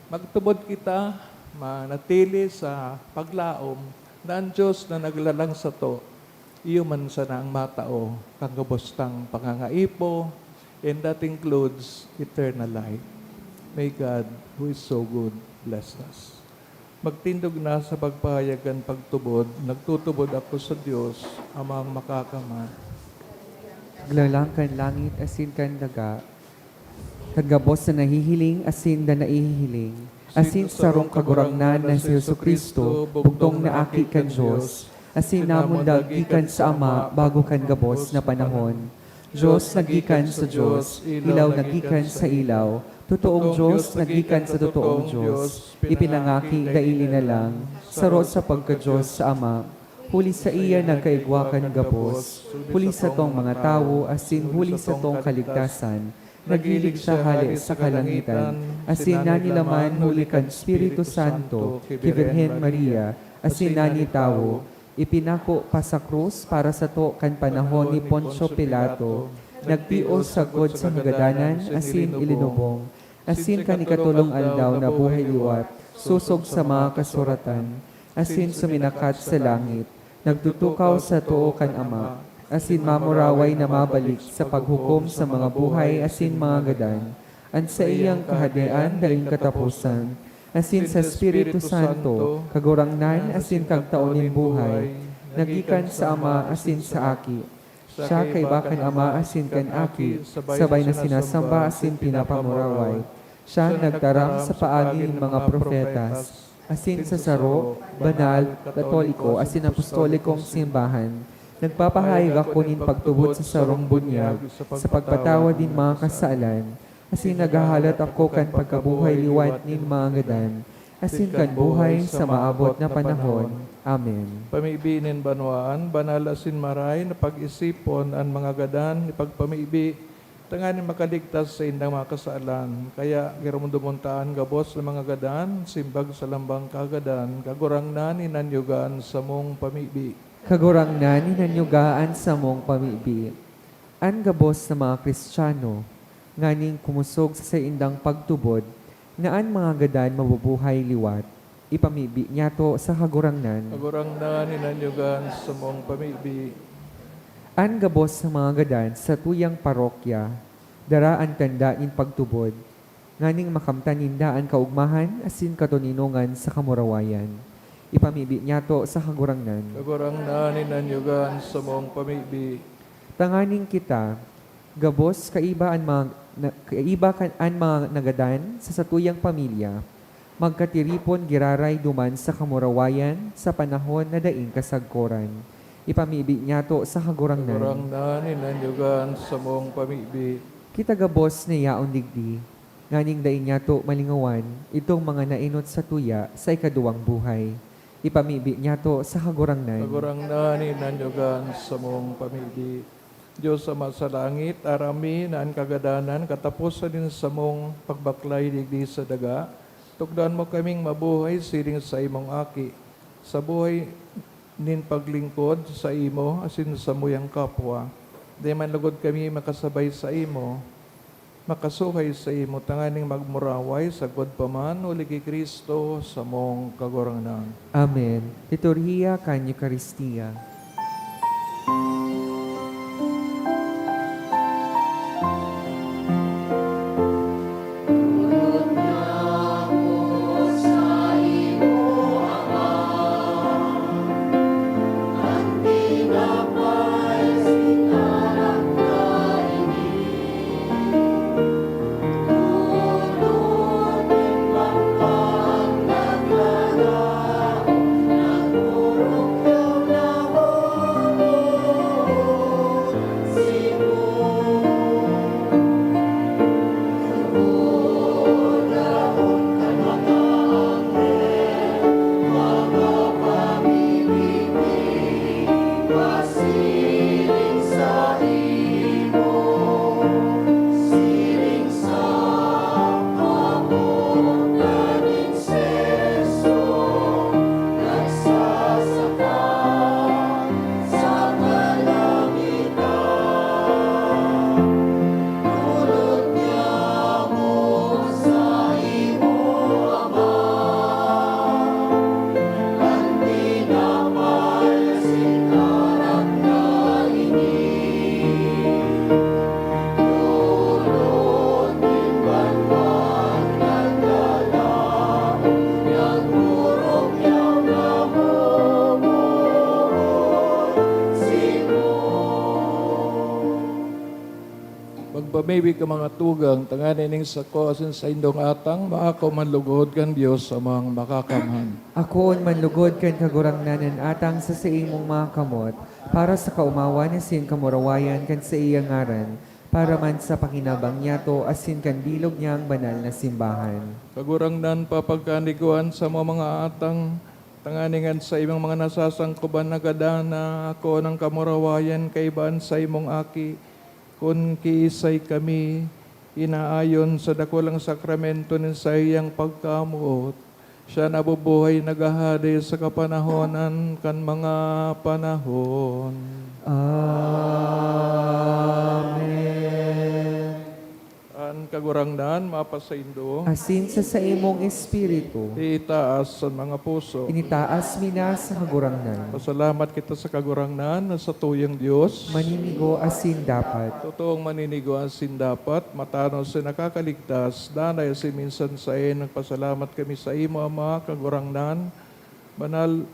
magtubod kita, manatili sa paglaom na ang Diyos na naglalang sato, iyo man sana ang matao kan gabos tang pangangaipo, and that includes eternal life. May God, who is so good, bless us. Magtindog na sa pagpahayag kan pagtubod, nagtutubod ako sa Dios, Amang Makakamhan. Naglalang kan langit asin kan daga, kan gabos na nahihiling asin na nahihiling, asin sarong Kagurangnan na si Jesu-Cristo, bugtong na Aki kan Dios, asin namundag gikan sa Ama bago kan gabos na panahon. Dios na gikan sa Dios, ilaw na gikan sa ilaw, totoong Dios na gikan sa totoong Dios, ipinangaki dai linalang, saro sa pagka-Dios sa Ama. Huli saiya nagkaigwa kan gabos, huli satong mga tawo, asin huli satong kaligtasan. Naghilig siya hale sa kalangitan, asin nanilaman huli kan Espiritu Santo, ki Birhen Maria, asin nani tawo. Ipinako pa sa krus para sato kan panahon ni Poncio Pilato. Nagtios sagkod sa kagadanan asin ilinubong. Asin kan ikatolong aldaw nabuhay liwat, sosog sa mga kasuratan, asin suminakat sa langit. Nagtutukaw sa too kan Ama, asin mamuraway na mabalik sa paghukom sa mga buhay asin mga gadan. An saiyang kahadean daing kataposan, asin sa Espiritu Santo, Kagurangnan asin Kagtao nin buhay, na gikan sa Ama asin sa Aki. Siya kaiba kan Ama asin kan Aki, sabay na sinasamba asin pinapamuraway. Siya nagtaram sa paagi nin mga propetas, asin sa saro, banal, katoliko, asin apostolikong simbahan. Nagpapahayag ako nin pagtubod sa sarong bunyag, sa pagpatawad nin mga kasalan, asin naghahalat ako kan pagkabuhay liwat nin mga gadan, asin kan buhay sa maabot na panahon. Amen. Pamibi nin banwaan, banal asin maray na pag-isipon an mga gadan, ipagpamibi, tanganing makaligtas sa indang mga kasalan. Kaya, giromdomon ta an gabos na mga gadan, simbag sa lambang kagadan, Kagurangnan, inanyuga an samong pamibi. Kagurangnan, inanyuga an samong pamibi. An gabos na mga Kristiyano, nganing kumosog sa saindang pagtubod, na an mga gadan mabubuhay liwat, ipamibi niyato sa Kagurangnan. Kagurangnan, inanyuga an samong pamibi. An gabos na mga gadan sa tuyang parokya, dara an tanda nin pagtubod, nganing makamtan ninda an kaogmahan asin katoninongan sa kamurawayan. Ipamibi niyato sa Kagurangnan. Kagurangnan, inanyuga an samong pamibi. Tanganing kita, gabos kaiba an mga, na, kaiba kan, an mga nagadan sa satuyang pamilya, magkatiripon giraray duman sa kamurawayan sa panahon na daing kasagkoran. Ipamibi niyato sa Kagurangnan. Kagurangnan, inanyuga an samong pamibi. Kita gabos na yaon digdi, nganing dai niyato malingawan itong mga naenot satuya sa ikaduwang buhay. Ipamibi niyato sa Kagurangnan. Kagurangnan, inanyogan sa mong pamibi. Diyos Ama sa langit, aram mi na an kagadanan kataposan nin samong pagbaklay digdi sa daga. Tukdoan mo kaming mabuhay siring sa imong Aki, sa buhay nin paglingkod sa imo asin sa samuyang kapwa. Dai man lugod kami makasabay saimo, makasuhay saimo tanganing magmuraway sagkod pa man huli ki Cristo, samong Kagurangnan. Amen. Liturhiya kan Eukaristia. Magpamibi ka, mga tugang, tanganing ning sako asin saindong atang maako man lugod kan Dios Amang Makakamhan. Akoon man lugod kan Kagurangnan an atang sa saimong mga kamot, para sa kaomawan asin kamurawayan kan saiyang ngaran, para man sa pakinabang niyato asin kan bilog niyang banal na simbahan. Kagurangnan, papagkanigwan samo mga atang, tanganing an saimong mga nasasangkoban na gadana akoon an kamurawayan kaiba an saimong Aki, kun kiisay kami inaayon sa dakulang sakramento nin saiyang pagkamoot. Siya nabubuhay, naghahade sa kapanahonan kan mga panahon. Amen. An Kagurangnan mapasaindo. Asin sa saimong espiritu. Itaas an mga puso. Initaas mi na sa Kagurangnan. Pasalamat kita sa Kagurangnan na satuyang Dios. Maninigo asin dapat. Totoong maninigo asin dapat, matanos asin nakakaligtas, danay asin minsan saen. Nagpasalamat kami saimo, Ama, Kagurangnan, banal.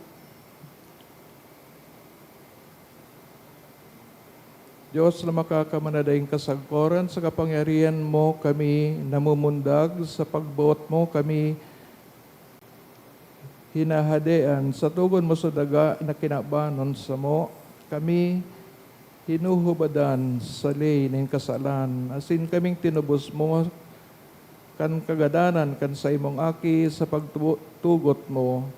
Dios na makakamana daing kasagkoran, sa kapangyarihan mo kami namumundag, sa pagboot mo kami hinahadean, sa tugon mo sa daga na kinabanon samo, kami hinuhubadan sa ley nin kasalan, asin kaming tinubos mo kan kagadanan kan saimong Aki sa pagtugot mo,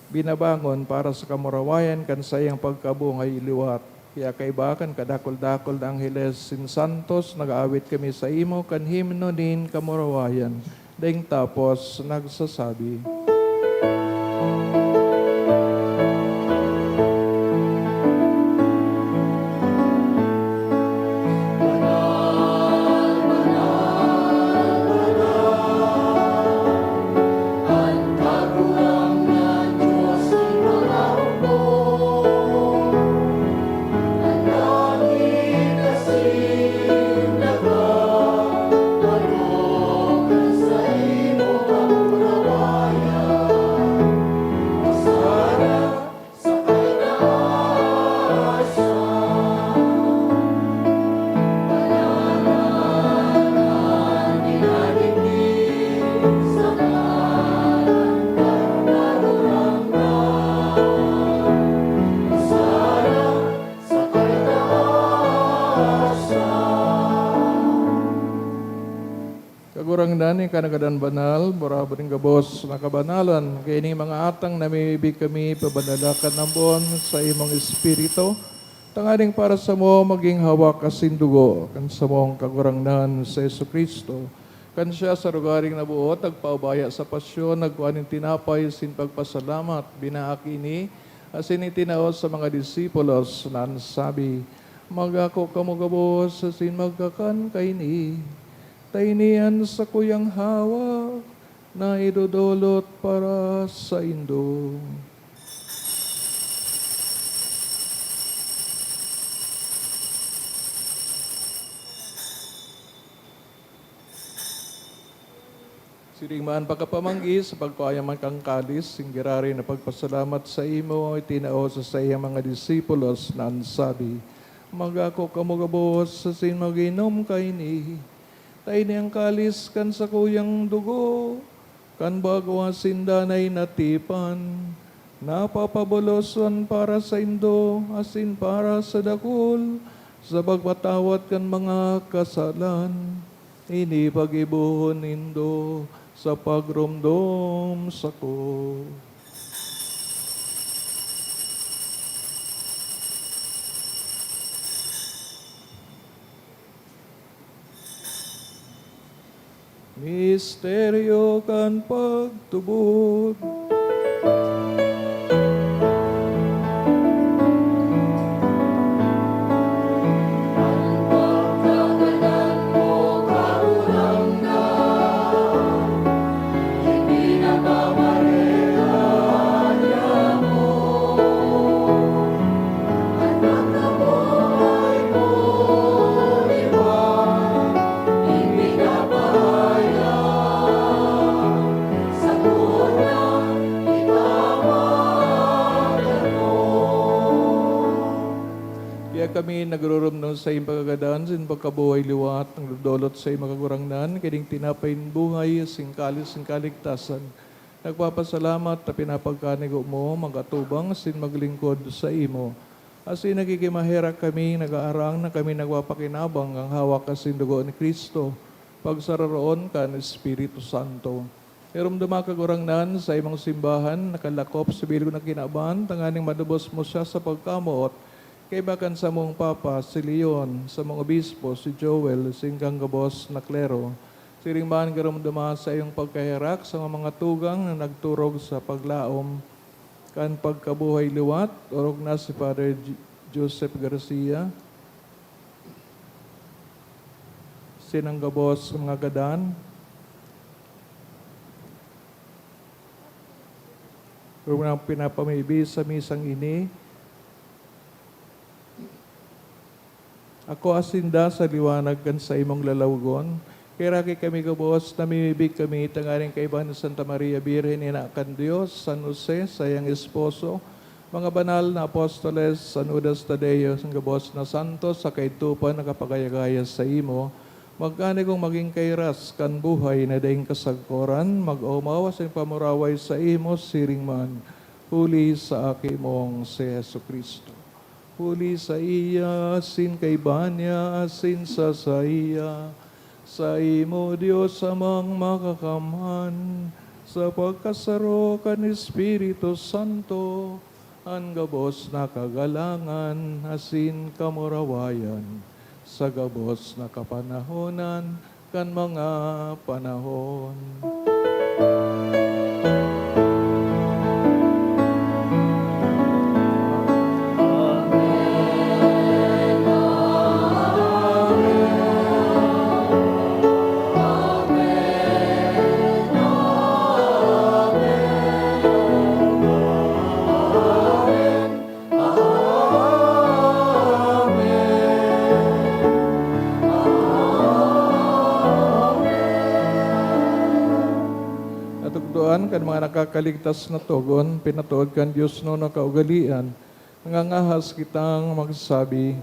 binabangon para sa kamurawayan kan saiyang pagkabungay liwat. Kaya kaiba kan kadakul-dakul na angheles sin santos, nag-aawit kami saimo kan himno nin kamurawayan. Daing tapos nagsasabi, Nin kanagadan banal, burabod nin gabos na kabanalan, kaya ning mga atang namimibi kami, pabanalakan ambon sa imong Espiritu, tanganing para samo magin hawak asin dugo kan samong Kagurangnan, si Jesu-Cristo. Kan siya sa rogaring naboot, nagpaubaya sa pasyon, nagkua nin tinapay, sin pagpasalamat, binaak ini, asin itinao sa mga disipulos, na an sabi, "Magako kamo gabos, asin magkakan kaini. Ta ini an sakuyang hawak na idodolot para saindo." Siring man pagkapamanggi, sa pagkua niya man kan kalis, sin giraray na pagpasalamat sa imo, itinao sa saiyang mga disipulos, na an sabi, "Magako kamo gabos, asin mag-inom kaini. Ta ini an kalis kan sakuyang dugo, kan bago asin danay na tipan, na papabolosan para saindo asin para sa dakul, sa pagpatawad kan mga kasalan. Ini paggibohon nindo sa pagromdom sako." Misteryo kan pagtubod. Kaya kami nagrurumdom sa iyong pagkagadan, sa iyong pagkabuhay liwat, nagdodolot sa iyong makagurangnan, kining tinapay nin buhay, asin kalis nin kaligtasan. Nagpapasalamat ta pinapagkanigo mo, mag-atubang asin maglingkod sa imo. Asin nagkikimaherak kami, nag-aarang na kami nagpapakinabang kan hawak asin dugo ni Cristo, pagsararoon kan Espiritu Santo. Iromdoma, Kagurangnan, sa imong simbahan, nakalakop sa bilog na kinaban, tanganing madubos mo siya sa pagkamoot, kaiba kan samong Papa, si Leon, samong Obispo, si Joel, asin kan gabos na klero. Siring man, giromdoma sa iyong pagkaherak sa mga tugang na nagturog sa paglaom kan pagkabuhay liwat, orog na si Father J-, Joseph Garcia, sinang gabos mga gadan, orog na pinapamibi sa misang ini. Akoa sinda sa liwanag kan saimong lalawogon. Kaheraki kami gabos, namimibi kami tanganing kaiba ni Santa Maria Birhen, Ina kan Dios, San Jose, saiyang esposo, mga banal na apostoles, San Judas Tadeo, an gabos na santos, saka idto pa nakapagaya-gaya saimo, magkanigong magin kairas kan buhay na daing kasagkoran, mag-omaw asin pamuraway saimo siring man, huli sa Aki mong si Jesu-Cristo. Huli saiya, asin kaiba niya, asin sa saiya, saimo, Dios Amang Makakamhan, sa pagkasaro kan Espiritu Santo, an gabos na kagalangan asin kamurawayan, sa gabos na kapanahonan, kan mga panahon. Amen. Amen. Katukdoan kan mga nakakaligtas na togon, pinatuod kan Dios na kaugalean, nangangahas kitang magsabi.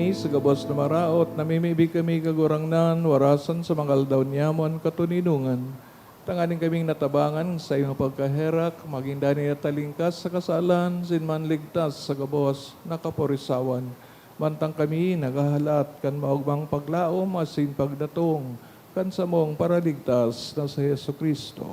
Sa gabos na maraot, namimibi kami, Kagurangnan, warasan sa mga aldaw niyamo an katoninongan, tanganing kaming natabangan sa imong pagkaherak, magin danay na talingkas sa kasalan, asin manligtas sa gabos na kaporisawan. Mantang kami naghahalat kan maogmang paglaom asin pagdatong kan samong Paraligtas na si Jesu-Cristo.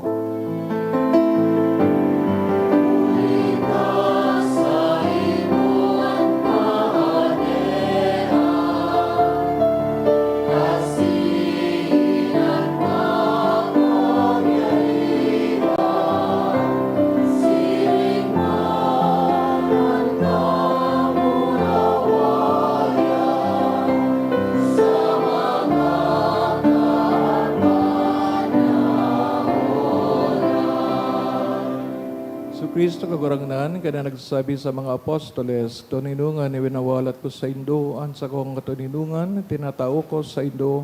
Jesu-Cristo, Kagurangnan, ka na nagsabi sa mga apostoles, "Toninongan, iwinawalat ko saindo an sakong katoninongan, tinatao ko saindo,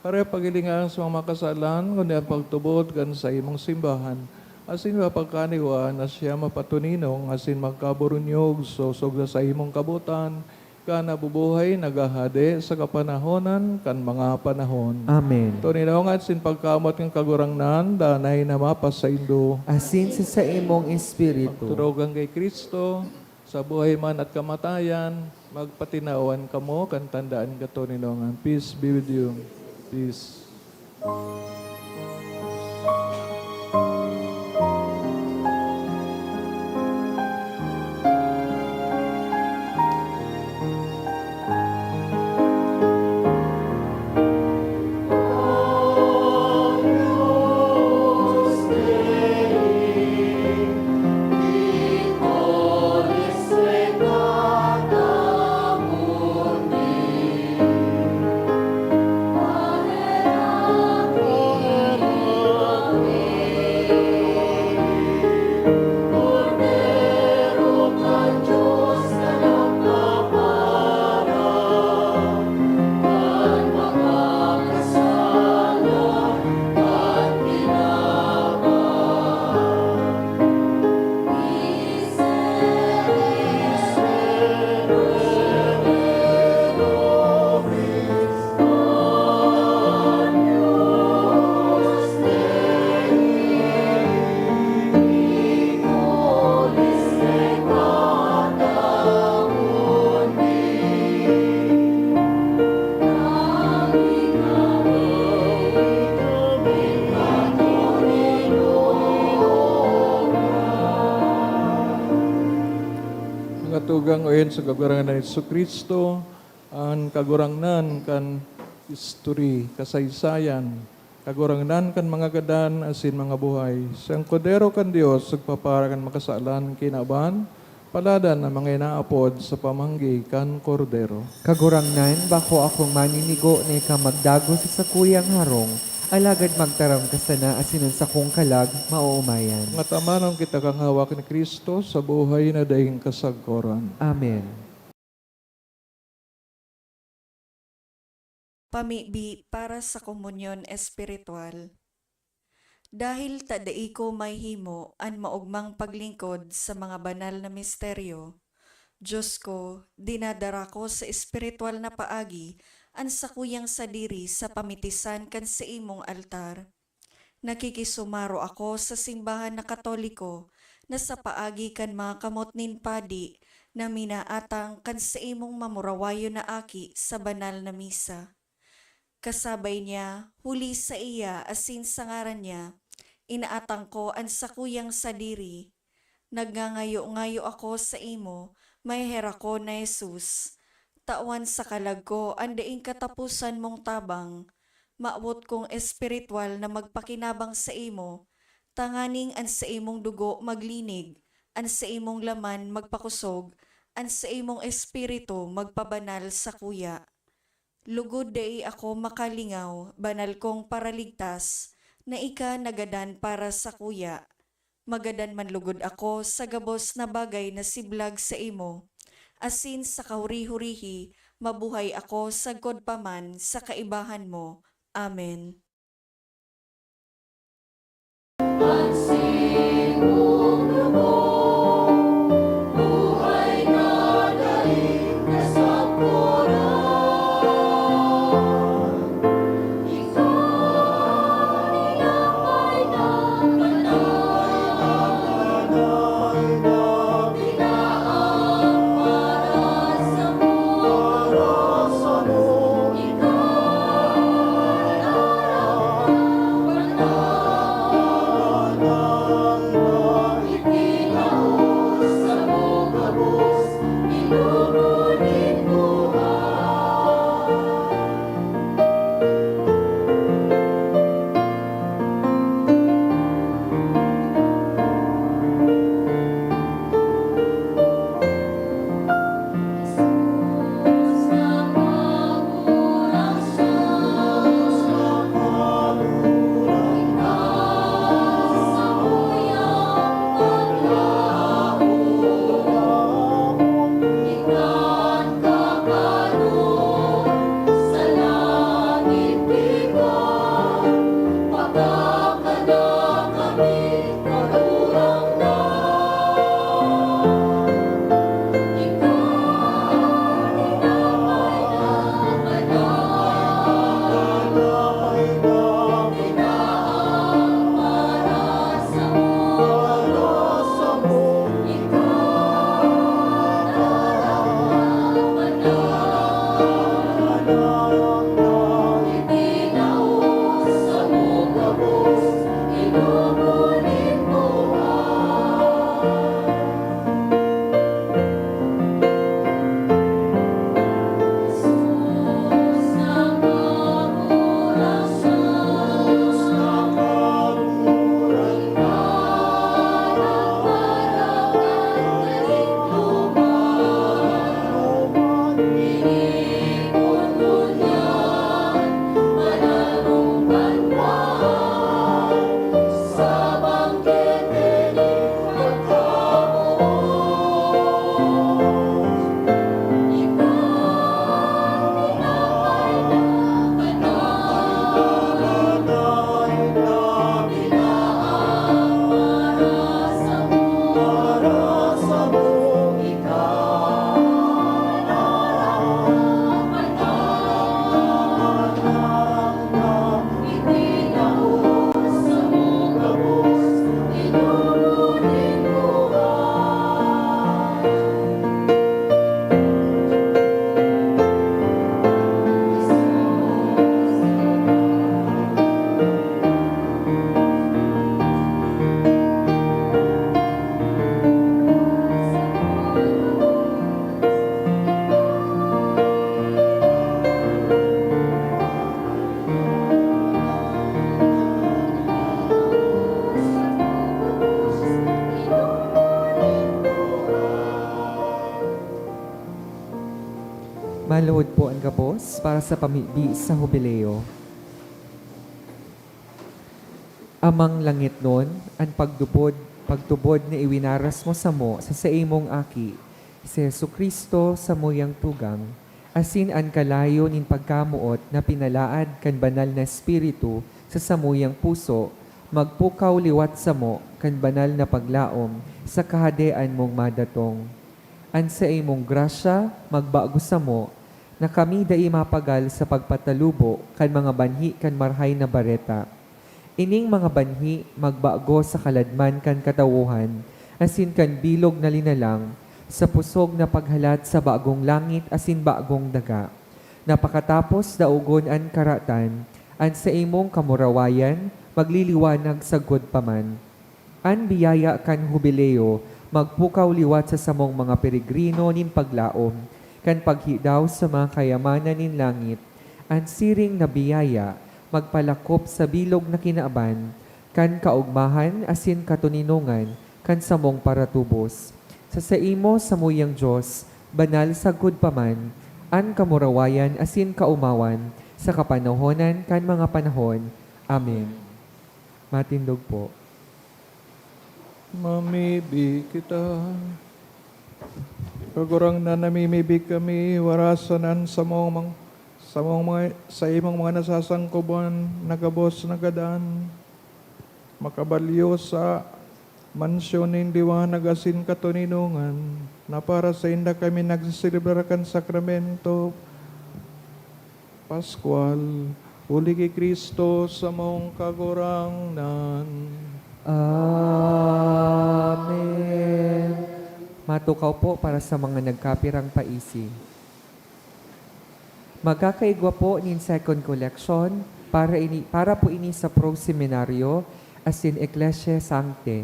aray paghilinga sa mga makasalan, kundi an pagtubod kan saimong simbahan, asin mapagkaniwa na siya mapatoninong asin magkaburunyog sosog sa saimong kabotan, ka nabubuhay, naghahade sa kapanahonan kan mga panahon." Amen. Toninongan asin pagkamoot kan Kagurangnan, danay na mapasaindo. Asin sa saimong espiritu. Magturugan kay Cristo, sa buhay man at kamatayan, magpatinawan kamo kan tanda nin katoninongan. Peace be with you. Peace. Mga tugang, oyon sa Kagurangnan na Jesu-Cristo, an Kagurangnan kan history, kasaysayan, Kagurangnan kan mga gadan asin mga buhay. Siya an Kordero kan Dios, nagpapara kan makasalan kinaban, paladan an mga inaapod sa pamanggi kan Kordero. Kagurangnan, bako akong maninigo na ika magdagos sa sakuyang harong, alagad magtaram ka sana asin an sakong kalag maoomayan. Ngatamanon kita kan hawak ni Cristo sa buhay na daing kasagkoran. Amen. Pamibi para sa komunyon espiritual. Dahil ta dai ko mahihimo an maogmang paglingkod sa mga banal na misteryo, Dios ko, dinadara ko sa espiritual na paagi an sakuyang sadiri sa pamitisan kan saimong altar. Nakikisumaro ako sa simbahan na Katoliko na sa paagi kan mga kamot nin padi na minaatang kan saimong mamurawayon na aki sa banal na misa. Kasabay niya, huli saiya asin sa ngaran niya, inaatang ko an sakuyang sadiri. Nagngangayo-ngayo ako saimo, maheherak ko na Jesus, tawan sa kalag ko an daing kataposan mong tabang. Mawot kong espiritual na magpakinabang saimo, tanganing an saimong dugo maglinig, an saimong laman magpakusog, an saimong espiritu magpabanal sakuya. Lugod dai ako makalingaw, banal kong Paraligtas, na ika nagadan para sakuya. Magadan man lugod ako sa gabos na bagay na siblag saimo, asin sa kahuri-hurihi mabuhay ako sagkod pa man sa kaibahan mo. Amen. Para sa pamibi sa Hubileo. Amang langitnon, an pagtubod, pagtubod na iwinaras mo samo sa saimong Aki, si Jesu-Cristo, samuyang tugang, asin an kalayo nin pagkamoot na pinalaad kan Banal na Espiritu sa samuyang puso, magpukaw liwat samo kan banal na paglaom sa Kahadean mong madatong. An saimong grasya magbago samo, na kami dai mapagal sa pagpatalubo kan mga banhi kan Marahay na Bareta. Ining mga banhi magbago sa kaladman kan katawohan, asin kan bilog na linalang sa pusog na paghalat sa bagong langit asin bagong daga, na pakatapos daogon an karatan, an saimong kamurawayan magliliwanag sagkod pa man. An biyaya kan Hubileo magpukaw liwat sa samong mga peregrino nin paglaom kan paghidaw sa mga kayamanan nin langit. An siring na biyaya magpalakop sa bilog na kinaban kan kaogmahan asin katoninongan kan samong paratubos. Sa saimo, samuyang Dios, banal sagkod pa man an kamurawayan asin kaomawan sa kapanahonan kan mga panahon. Amen. Matindog po. Mamibi kita. Kagurangnan, namimibi kami, warasan an samong mang-, samong mga, saimong mga nasasangkoban na gabos na gadan. Makabalyo sa mansyon nin liwanag asin katoninongan, na para sainda kami nagseselebrar kan sakramento Paskwal, huli ki Cristo samong Kagurangnan. Amen. Matukaw po para sa mga nagkapirang paisi. Magkakaigwa po nin second collection para ini, para po ini sa Pro Seminario asin Ecclesiae Sanctae.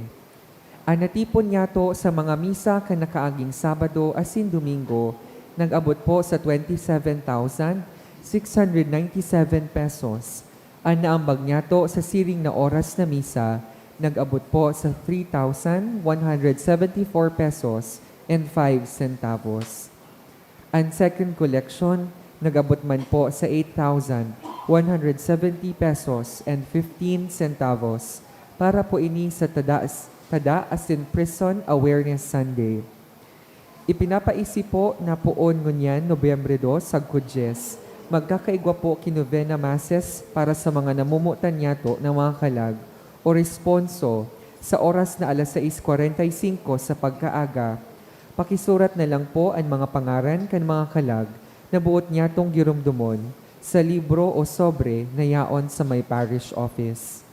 An natipon niyato sa mga misa kan nakaaging Sabado asin Domingo nag-abot po sa twenty seven thousand six hundred ninety seven pesos. An naambag niyato sa siring na oras na misa nag-abot po sa three thousand one hundred seventy four pesos and five centavos. An second collection nag-abot man po sa eight thousand one hundred seventy pesos and fifteen centavos para po ini sa tada, tada asin Prison Awareness Sunday. Ipinapaisi po na poon ngunyan, Nobyembre dos, sagkod dyes, magkakaigwa po ki novena masses para sa mga namomotan niyato na mga kalag o responso sa oras na alas sais kwarenta y singko sa pagkaaga. Pakisurat na lang po an mga pangaran kan mga kalag na boot nyatong giromdomon sa libro o sobre na yaon sa may parish office.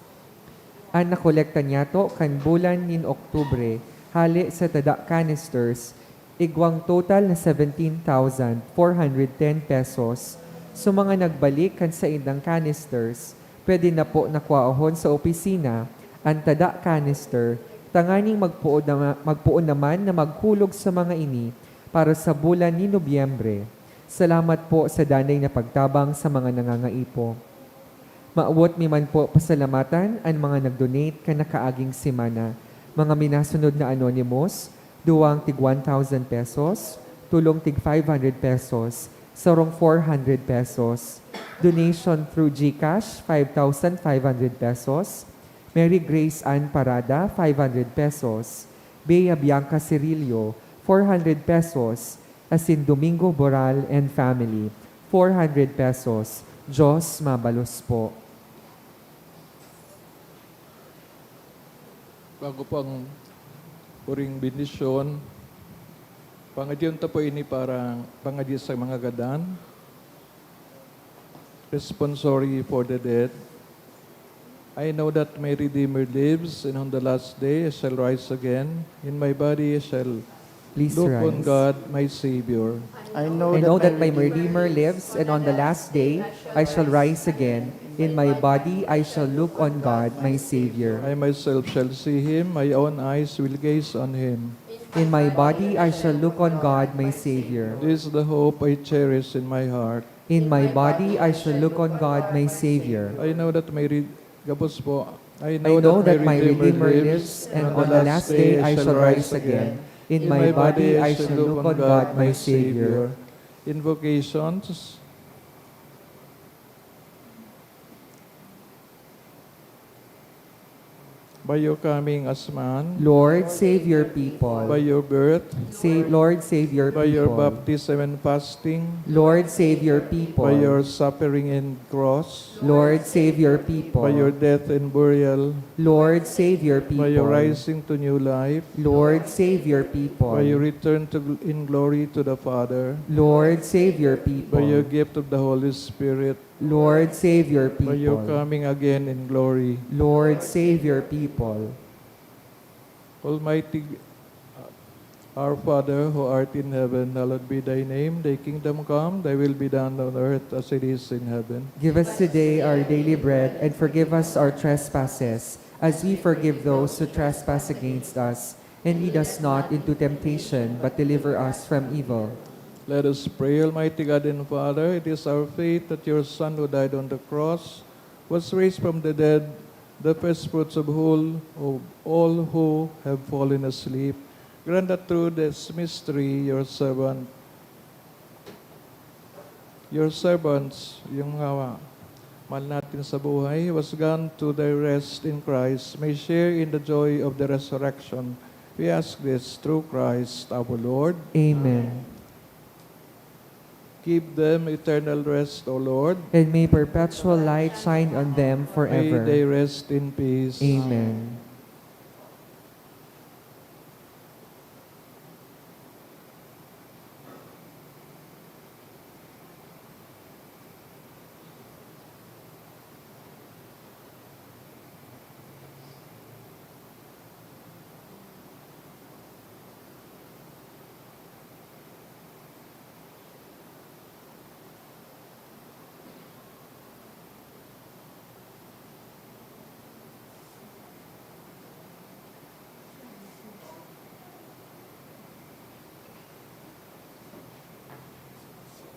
An nakolekta niyato kan bulan nin Oktubre hale sa tada canisters, igwang total na seventeen thousand four hundred ten pesos. Sa mga nagbalik kan saindang canisters, pwede na po na kwaon sa opisina an tada canister, tanganing magpoon nama-, magpoon naman na maghulog sa mga ini para sa bulan ni Nobyembre. Salamat po sa danay na pagtabang sa mga nangangaipo. Mawot mi man po pasalamatan an mga nag-donate kan nakaaging semana. Mga minasunod na anonymous, duwang tig one thousand pesos, tulong tig five hundred pesos, sarong four hundred pesos. Donation through GCash, five thousand five hundred pesos. Mary Grace Ann Parada, five hundred pesos. Bea Bianca Cirillo, four hundred pesos. Asin Domingo Boral and family, four hundred pesos. Diyos mabalos po. Bago po ang huring bendisyon, pangadyon ta po ini para pangadyo sa mga gadan. Responsory for the dead. I know that my Redeemer lives, and on the last day I shall rise again. In my body I shall Please look on rise. God, my Savior. I know I know that that my my Redeemer Redeemer lives, and on the last day I shall rise again. In my body I shall look on God, my Savior. I myself shall see him, my own eyes will gaze on him. In my body I shall look on God, my Savior. This is the hope I cherish in my heart. In my body I shall look on God, my Savior. I know that my re-, gabos po. I know that my Redeemer lives, and on the last day I shall rise again. In my body I shall look on God, my Savior. Invocations. By your coming as man, Lord, save your people. By your birth, Sa- Lord, save your by your people. Baptism and fasting, Lord, save your people. By your suffering and cross, Lord, save your people. By your death and burial, Lord, save your people. By your rising to new life, Lord, save your people. By your return to gl- in glory to the Father, Lord, save your people. By your gift of the Holy Spirit, Lord, save your people. By your coming again in glory. Lord, save your people. Almighty, our Father who art in heaven, hallowed be thy name. Thy kingdom come, thy will be done on earth as it is in heaven. Give us today our daily bread, and forgive us our trespasses, as we forgive those who trespass against us. And lead us not into temptation, but deliver us from evil. Let us pray. Almighty God and Father, it is our faith that your Son who died on the cross was raised from the dead, the first fruits of all, of all who have fallen asleep. Grant that through this mystery, your servant, your servants, yung mga mahal natin sa buhay, was gone to their rest in Christ, may share in the joy of the resurrection. We ask this through Christ our Lord. Amen. Give them eternal rest, O Lord. And may perpetual light shine on them May forever. They rest in peace. Amen.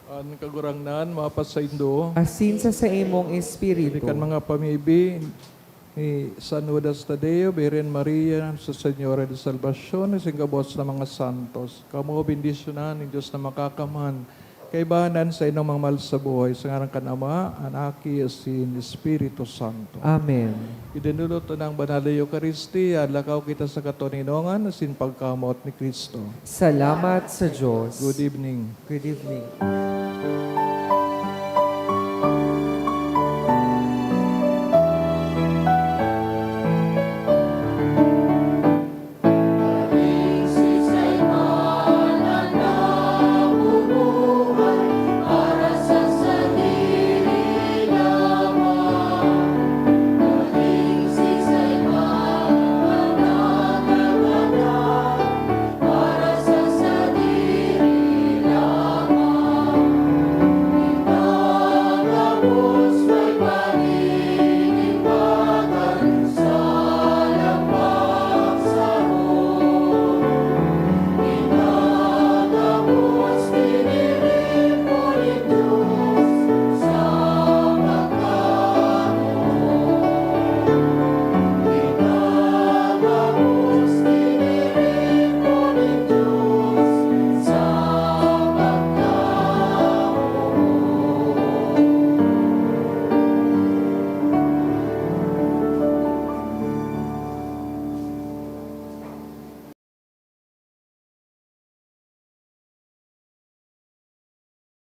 An Kagurangnan mapasaindo. Asin sa saimong espiritu. Kan mga pamibi ni San Judas Tadeo, Birhen Maria, Nuestra Señora de Salvacion, asin gabos na mga santos. Kamo bendisyonan nin Dios na Makakamhan, kaibahan sa inong mga mahal sa buhay, sa ngaran kan Ama, an Aki, asin Espiritu Santo. Amen. Idinulot na ang banal na Eukaristia, lakaw kita sa katoninongan asin pagkamoot ni Cristo. Salamat sa Diyos. Good evening. Good evening.